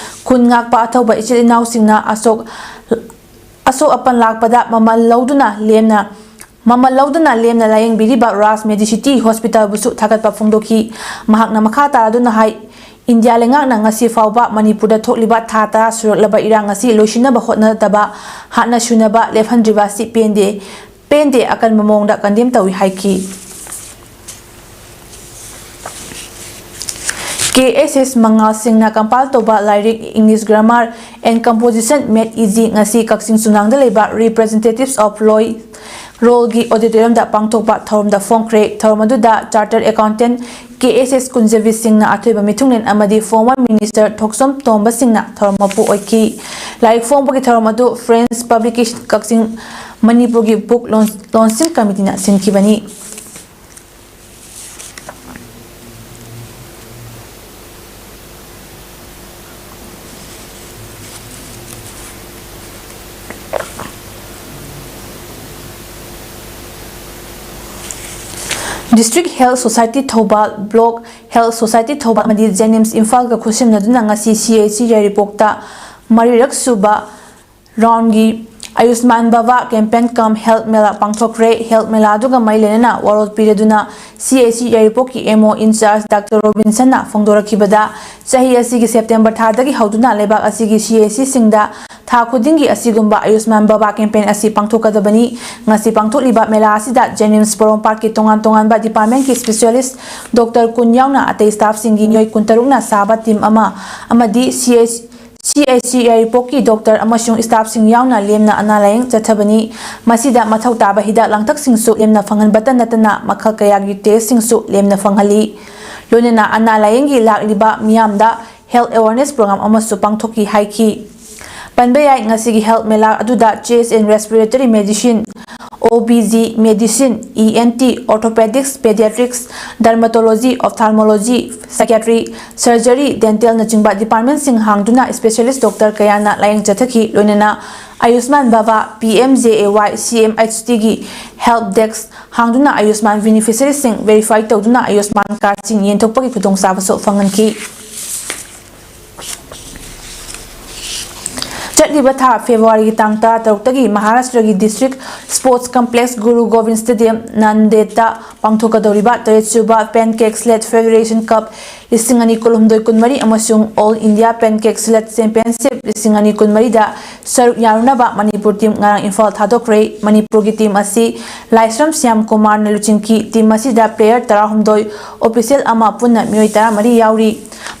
ꯈꯨꯟ ꯉꯥꯛꯄ ꯑꯊꯧꯕ ꯏꯆꯤꯜ ꯏꯅꯥꯎꯁꯤꯡꯅ ꯑꯁꯣꯛ ꯑꯁꯣꯛ ꯑꯄꯟ ꯂꯥꯛꯄꯗ ꯃꯃꯜ ꯂꯧꯗꯨꯅ ꯂꯦꯝꯅ ꯃꯃꯜ ꯂꯧꯗꯨꯅ ꯂꯦꯝꯅ ꯂꯥꯌꯦꯡꯕꯤꯔꯤꯕ ꯔꯥꯖ ꯃꯦꯗꯤꯁꯤꯇꯤ ꯍꯣꯁꯄꯤꯇꯥꯜꯕꯨꯁꯨ ꯊꯥꯒꯠꯄ ꯐꯣꯡꯗꯣꯛꯈꯤ꯫ ꯃꯍꯥꯛꯅ ꯃꯈꯥ ꯇꯥꯔꯗꯨꯅ ꯍꯥꯏ, ꯏꯟꯗꯤꯌꯥ ꯂꯩꯉꯥꯛꯅ ꯉꯁꯤ ꯐꯥꯎꯕ ꯃꯅꯤꯄꯨꯔꯗ ꯊꯣꯛꯂꯤꯕ ꯊꯥ ꯇꯔꯥ ꯁꯨꯔꯛꯂꯕ ꯏꯔꯥꯡ ꯑꯁꯤ ꯂꯣꯏꯁꯤꯟꯅꯕ ꯍꯣꯠꯅꯗꯕ ꯍꯥꯠꯅ ꯁꯨꯅꯕ ꯂꯦꯞꯍꯟꯗ꯭ꯔꯤꯕ ꯑꯁꯤ ꯄꯦꯟꯗꯦ, ꯄꯦꯟꯗꯦ, ꯑꯀꯟꯕ ꯃꯑꯣꯡꯗ ꯀꯟꯗꯦꯝ ꯇꯧꯏ ꯍꯥꯏꯈꯤ꯫ ꯀꯦ ꯑꯦꯁ ꯑꯦꯁ ꯃꯉꯥꯜ ꯁꯤꯡꯅ ꯀꯝꯄꯥꯏꯜ ꯇꯧꯕ ꯂꯥꯏꯔꯤꯛ English Grammar and Composition Made Easy ꯉꯁꯤ ꯀꯛꯆꯤꯡ ꯆꯨꯝꯅꯥꯡꯗ ꯂꯩꯕ Representatives of Royal Roll ꯒꯤ auditorium ꯗ ꯄꯥꯡꯊꯣꯛꯄ ꯊꯧꯔꯝꯗ ꯐꯣꯡꯈ꯭ꯔꯦ꯫ ꯊꯧꯔꯝ ꯑꯗꯨꯗ Chartered Accountant ꯀꯦ ꯑꯦꯁ ꯑꯦꯁ ꯀꯨꯟꯖꯕꯤꯠ ꯁꯤꯡꯅ ꯑꯊꯣꯏꯕ ꯃꯤꯊꯨꯡꯂꯦꯟ ꯑꯃꯗꯤ former minister ꯊꯣꯛꯆꯣꯝ ꯇꯣꯝꯕ ꯁꯤꯡꯅ ꯊꯧꯔꯝ ꯃꯄꯨ ꯑꯣꯏꯈꯤ꯫ ꯂꯥꯏꯔꯤꯛ ꯐꯣꯡꯕꯒꯤ ꯊꯧꯔꯝ ꯑꯗꯨ French Publication ꯀꯛꯆꯤꯡ ꯃꯅꯤꯄꯨꯔꯒꯤ book launch-, launching committee ꯅ ꯁꯤꯟꯈꯤꯕꯅꯤ꯫ District Health Society Thoubal, Block Health Society Thoubal ꯑꯃꯗꯤ JNIMS ꯏꯝꯐꯥꯜꯒ ꯈꯨꯠꯁꯝꯅꯗꯨꯅ ꯉꯁꯤ ꯁꯤ ꯑꯩꯆ ꯁꯤ ꯌꯥꯏꯔꯤꯄꯣꯛꯇ ꯃꯔꯤꯔꯛ ꯁꯨꯕ round ꯒꯤ ꯑꯌꯨꯁꯃꯥꯟ ꯚꯥꯚꯥ campaign cum health ꯃꯦꯂꯥ ꯄꯥꯡꯊꯣꯛꯈ꯭ꯔꯦ꯫ Health ꯃꯦꯂꯥ ꯑꯗꯨꯒ ꯃꯔꯤ ꯂꯩꯅꯅ ꯋꯥꯔꯣꯜ ꯄꯤꯔꯗꯨꯅ ꯁꯤ H C ꯌꯥꯏꯔꯤꯄꯣꯛꯀꯤ M O in charge doctor ꯔꯣꯕꯤꯟꯁꯟꯅ ꯐꯣꯡꯗꯣꯔꯛꯈꯤꯕꯗ, ꯆꯍꯤ ꯑꯁꯤꯒꯤ September ꯊꯥꯗꯒꯤ ꯍꯧꯗꯨꯅ ꯂꯩꯕꯥꯛ ꯑꯁꯤꯒꯤ ꯁꯤ ꯑꯩꯆ ꯁꯤ ꯁꯤꯡꯗ ꯊꯥ ꯈꯨꯗꯤꯡꯒꯤ ꯑꯁꯤꯒꯨꯝꯕ ꯑꯌꯨꯁꯃꯥꯟ ꯚꯥꯚꯥ campaign ꯑꯁꯤ ꯄꯥꯡꯊꯣꯛꯀꯗꯕꯅꯤ꯫ ꯉꯁꯤ ꯄꯥꯡꯊꯣꯛꯂꯤꯕ ꯃꯦꯂꯥ ꯑꯁꯤꯗ JNIMS ꯄꯣꯔꯣꯝꯄꯥꯠꯀꯤ ꯇꯣꯉꯥꯟ ꯇꯣꯉꯥꯟꯕ department ꯀꯤ specialist ꯗꯣꯛꯇꯔ ꯀꯨꯟ ꯌꯥꯎꯅ ꯑꯇꯩ staff ꯁꯤꯡꯒꯤ ꯃꯤꯑꯣꯏ ꯀꯨꯟꯇꯔꯨꯛꯅ ꯁꯥꯕ team ꯑꯃ ꯑꯃꯗꯤ ꯁꯤ H C H C ꯌꯥꯏꯔꯤꯄꯣꯛꯀꯤ doctor ꯑꯃꯁꯨꯡ staff ꯁꯤꯡ ꯌꯥꯎꯅ ꯂꯦꯝꯅ ꯑꯅꯥ ꯂꯥꯌꯦꯡ ꯆꯠꯊꯕꯅꯤ꯫ ꯃꯁꯤꯗ ꯃꯊꯧ ꯇꯥꯕ ꯍꯤꯗꯥꯛ ꯂꯥꯡꯊꯛꯁꯤꯡꯁꯨ ꯂꯦꯝꯅ ꯐꯪꯍꯟꯕꯇ ꯅꯠꯇꯅ ꯃꯈꯜ ꯀꯌꯥꯒꯤ test ꯁꯤꯡꯁꯨ ꯂꯦꯝꯅ ꯐꯪꯍꯜꯂꯤ꯫ ꯂꯣꯏꯅꯅ ꯑꯅꯥ ꯂꯥꯌꯦꯡꯒꯤ ꯂꯥꯛꯂꯤꯕ ꯃꯤꯌꯥꯝꯗ health awareness program ꯑꯃꯁꯨ ꯄꯥꯡꯊꯣꯛꯈꯤ ꯍꯥꯏꯈꯤ꯫ ꯄꯟꯕ ꯌꯥꯏ, ꯉꯁꯤꯒꯤ health ꯃꯦꯂꯥ ꯑꯗꯨꯗ chest and respiratory medicine, O B G medicine, E N T, orthopedics, pediatrics, dermatology, ophthalmology, psychiatry, surgery, dental ꯅꯆꯤꯡꯕ department ꯁꯤꯡ ꯍꯥꯡꯗꯨꯅ specialist doctor ꯀꯌꯥꯅ ꯂꯥꯌꯦꯡ ꯆꯠꯊꯈꯤ꯫ ꯂꯣꯏꯅꯅ Ayushman Bhava, P M J A Y, C M H T ꯒꯤ help desk ꯍꯥꯡꯗꯨꯅ Ayushman beneficiary ꯁꯤꯡ verify ꯇꯧꯗꯨꯅ Ayushman card ꯁꯤꯡ ꯌꯦꯟꯊꯣꯛꯄꯒꯤ ꯈꯨꯗꯣꯡꯆꯥꯕꯁꯨ ꯐꯪꯍꯟꯈꯤ꯫ ꯆꯠꯂꯤꯕ ꯊꯥ February ꯒꯤ ꯇꯥꯡ ꯇꯔꯥꯇꯔꯨꯛꯇꯒꯤ ꯃꯍꯥꯔꯥꯁꯇ꯭ꯔꯒꯤ district sports complex Guru Gobind Stadium, Nandedꯇ ꯄꯥꯡꯊꯣꯛꯀꯗꯧꯔꯤꯕ ꯇꯔꯦꯠꯁꯨꯕ Pancake Sled Federation Cup ꯂꯤꯁꯤꯡ ꯑꯅꯤ ꯀꯨꯟꯍꯨꯝꯗꯣꯏ ꯀꯨꯟꯃꯔꯤ ꯑꯃꯁꯨꯡ All India Pancake Sled Championship ꯂꯤꯁꯤꯡ ꯑꯅꯤ ꯀꯨꯟꯃꯔꯤꯗ ꯁꯔꯨꯛ ꯌꯥꯔꯨꯅꯕ ꯃꯅꯤꯄꯨꯔ team ꯉꯔꯥꯡ ꯏꯝꯐꯥꯜ ꯊꯥꯗꯣꯛꯈ꯭ꯔꯦ꯫ ꯃꯅꯤꯄꯨꯔꯒꯤ team ꯑꯁꯤ ꯂꯥꯏꯁ꯭ꯔꯝ ꯁ꯭ꯌꯥꯝ ꯀꯨꯃꯥꯔꯅ ꯂꯨꯆꯤꯡꯈꯤ꯫ Team ꯑꯁꯤꯗ player ꯇꯔꯥꯍꯨꯝꯗꯣꯏ, official ꯑꯃ ꯄꯨꯟꯅ ꯃꯤꯑꯣꯏ ꯇꯔꯥꯃꯔꯤ ꯌꯥꯎꯔꯤ꯫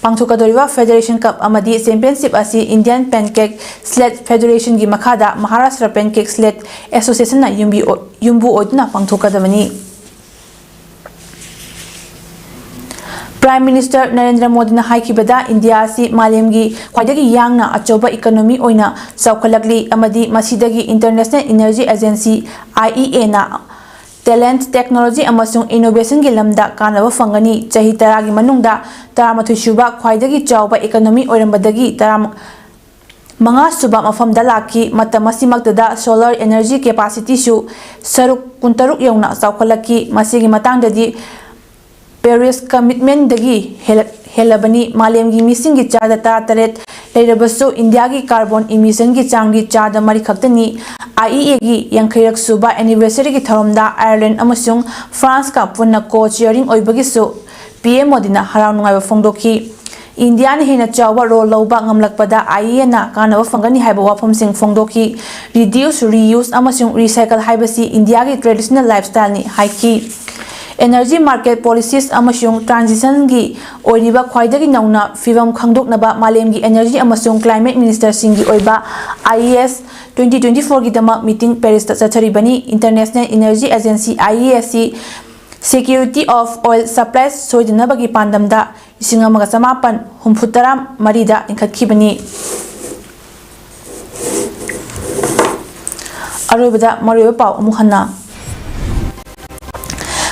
ꯄꯥꯡꯊꯣꯛꯀꯗꯧꯔꯤꯕ Federation Cup ꯑꯃꯗꯤ Championship ꯑꯁꯤ Indian Pancake Sled Federationꯒꯤ ꯃꯈꯥꯗ Maharashtra Pancake Sled Associationꯅ ꯌꯨꯝꯕꯤ-, ꯌꯨꯝꯕꯨ ꯑꯣꯏꯗꯨꯅ ꯄꯥꯡꯊꯣꯛꯀꯗꯕꯅꯤ꯫ Prime Minister ꯅꯔꯦꯟꯗ꯭ꯔ ꯃꯣꯗꯤꯅ ꯍꯥꯏꯈꯤꯕꯗ, ꯏꯟꯗꯤꯌꯥ ꯑꯁꯤ ꯃꯥꯂꯦꯝꯒꯤ ꯈ꯭ꯋꯥꯏꯗꯒꯤ ꯌꯥꯡꯅ ꯑꯆꯧꯕ economy ꯑꯣꯏꯅ ꯆꯥꯎꯈꯠꯂꯛꯂꯤ ꯑꯃꯗꯤ ꯃꯁꯤꯗꯒꯤ International Energy Agency, I E Aꯅ talent, technology ꯑꯃꯁꯨꯡ innovationꯒꯤ ꯂꯝꯗ ꯀꯥꯟꯅꯕ ꯐꯪꯒꯅꯤ꯫ ꯆꯍꯤ ꯇꯔꯥꯒꯤ ꯃꯅꯨꯡꯗ ꯇꯔꯥꯃꯥꯊꯣꯏ ꯁꯨꯕ ꯈ꯭ꯋꯥꯏꯗꯒꯤ ꯆꯥꯎꯕ economy ꯑꯣꯏꯔꯝꯕꯗꯒꯤ ꯇꯔꯥ, ꯃꯉꯥꯁꯨꯕ ꯃꯐꯝꯗ ꯂꯥꯛꯈꯤ꯫ ꯃꯇꯝ ꯑꯁꯤꯃꯛꯇꯗ solar energy capacityꯁꯨ ꯁꯔꯨꯛ ꯀꯨꯟꯇꯔꯨꯛ ꯌꯧꯅ ꯆꯥꯎꯈꯠꯂꯛꯈꯤ꯫ ꯃꯁꯤꯒꯤ ꯃꯇꯥꯡꯗꯗꯤ Paris Commitmentꯗꯒꯤ ꯍꯦꯜꯂ-, ꯍꯦꯜꯂꯕꯅꯤ꯫ ꯃꯥꯂꯦꯝꯒꯤ ꯃꯤꯁꯤꯡꯒꯤ ꯆꯥꯗ ꯇꯔꯥꯇꯔꯦꯠ ꯂꯩꯔꯕꯁꯨ ꯏꯟꯗꯤꯌꯥꯒꯤ carbon emissionꯒꯤ ꯆꯥꯡꯗꯤ ꯆꯥꯗ ꯃꯔꯤ ꯈꯛꯇꯅꯤ꯫ IEAꯒꯤ ꯌꯥꯡꯈꯩꯔꯛ ꯁꯨꯕ anniversaryꯒꯤ ꯊꯧꯔꯝꯗ Ireland ꯑꯃꯁꯨꯡ Franceꯀ ꯄꯨꯟꯅ co-chairing ꯑꯣꯏꯕꯒꯤꯁꯨ P M ꯃꯣꯗꯤꯅ ꯍꯔꯥꯎ ꯅꯨꯡꯉꯥꯏꯕ ꯐꯣꯡꯗꯣꯛꯈꯤ꯫ ꯏꯟꯗꯤꯌꯥꯅ ꯍꯦꯟꯅ ꯆꯥꯎꯕ role ꯂꯧꯕ ꯉꯝꯂꯛꯄꯗ IEAꯅ ꯀꯥꯟꯅꯕ ꯐꯪꯒꯅꯤ ꯍꯥꯏꯕ ꯋꯥꯐꯝꯁꯤꯡ ꯐꯣꯡꯗꯣꯛꯈꯤ꯫ Reduce, reuse ꯑꯃꯁꯨꯡ recycle ꯍꯥꯏꯕꯁꯤ ꯏꯟꯗꯤꯌꯥꯒꯤ traditional lifestyleꯅꯤ ꯍꯥꯏꯈꯤ꯫ Energy market policies ꯑꯃꯁꯨꯡ transitionꯒꯤ ꯑꯣꯏꯔꯤꯕ ꯈ꯭ꯋꯥꯏꯗꯒꯤ ꯅꯧꯅ ꯐꯤꯚꯝ ꯈꯪꯗꯣꯛꯅꯕ ꯃꯥꯂꯦꯝꯒꯤ energy ꯑꯃꯁꯨꯡ climate ministerꯁꯤꯡꯒꯤ ꯑꯣꯏꯕ IES twenty twenty fourꯒꯤꯗꯃꯛ meeting Parisꯇ ꯆꯠꯊꯔꯤꯕꯅꯤ꯫ International Energy Agency, IEAꯁꯤ security of oil supplies ꯁꯣꯏꯗꯅꯕꯒꯤ ꯄꯥꯟꯗꯝꯗ ꯂꯤꯁꯤꯡ ꯑꯃꯒ ꯆꯃꯥꯄꯟ ꯍꯨꯝꯐꯨ ꯇꯔꯥ ꯃꯔꯤꯗ ꯂꯤꯡꯈꯠꯈꯤꯕꯅꯤ꯫ ꯑꯔꯣꯏꯕꯗ ꯃꯔꯨꯑꯣꯏꯕ ꯄꯥꯎ ꯑꯃꯨꯛ ꯍꯟꯅ꯫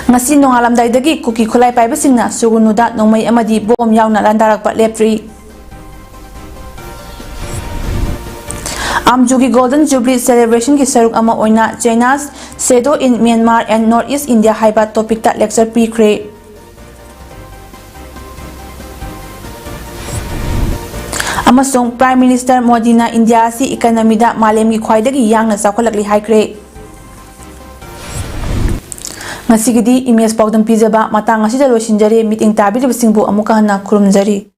ꯉꯁꯤ ꯅꯣꯡꯉꯥꯜꯂꯝꯗꯥꯏꯗꯒꯤ ꯀꯨꯀꯤ ꯈꯨꯠꯂꯥꯏ ꯄꯥꯏꯕꯁꯤꯡꯅ ꯁꯨꯒꯨꯅꯨꯗ ꯅꯣꯡꯃꯩ ꯑꯃꯗꯤ ꯕꯣꯝ ꯌꯥꯎꯅ ꯂꯥꯟꯗꯥꯔꯛꯄ ꯂꯦꯞꯇ꯭ꯔꯤ꯫ ꯑꯥꯝꯖꯨꯒꯤ Golden Jubilee Celebration ꯒꯤ ꯁꯔꯨꯛ ꯑꯃ ꯑꯣꯏꯅ China's Shadow in Myanmar and Northeast India ꯍꯥꯏꯕ topic ꯇ lecture ꯄꯤꯈ꯭ꯔꯦ꯫ ꯑꯃꯁꯨꯡ Prime Minister ꯃꯣꯗꯤꯅ ꯏꯟꯗꯤꯌꯥ ꯑꯁꯤ economy ꯗ ꯃꯥꯂꯦꯝꯒꯤ ꯈ꯭ꯋꯥꯏꯗꯒꯤ ꯌꯥꯡꯅ ꯆꯥꯎꯈꯠꯂꯛꯂꯤ ꯍꯥꯏꯈ꯭ꯔꯦ꯫ ꯉꯁꯤꯒꯤꯗꯤ ꯏꯃꯦꯖ ꯄꯥꯎꯗꯝ ꯄꯤꯖꯕ ꯃꯇꯥꯡ ꯑꯁꯤꯗ ꯂꯣꯏꯁꯤꯟꯖꯔꯦ꯫ ꯃꯤꯠꯌꯦꯡ ꯇꯥꯕꯤꯔꯤꯕꯁꯤꯡꯕꯨ ꯑꯃꯨꯛꯀ ꯍꯟꯅ ꯈꯨꯔꯨꯝꯖꯔꯤ꯫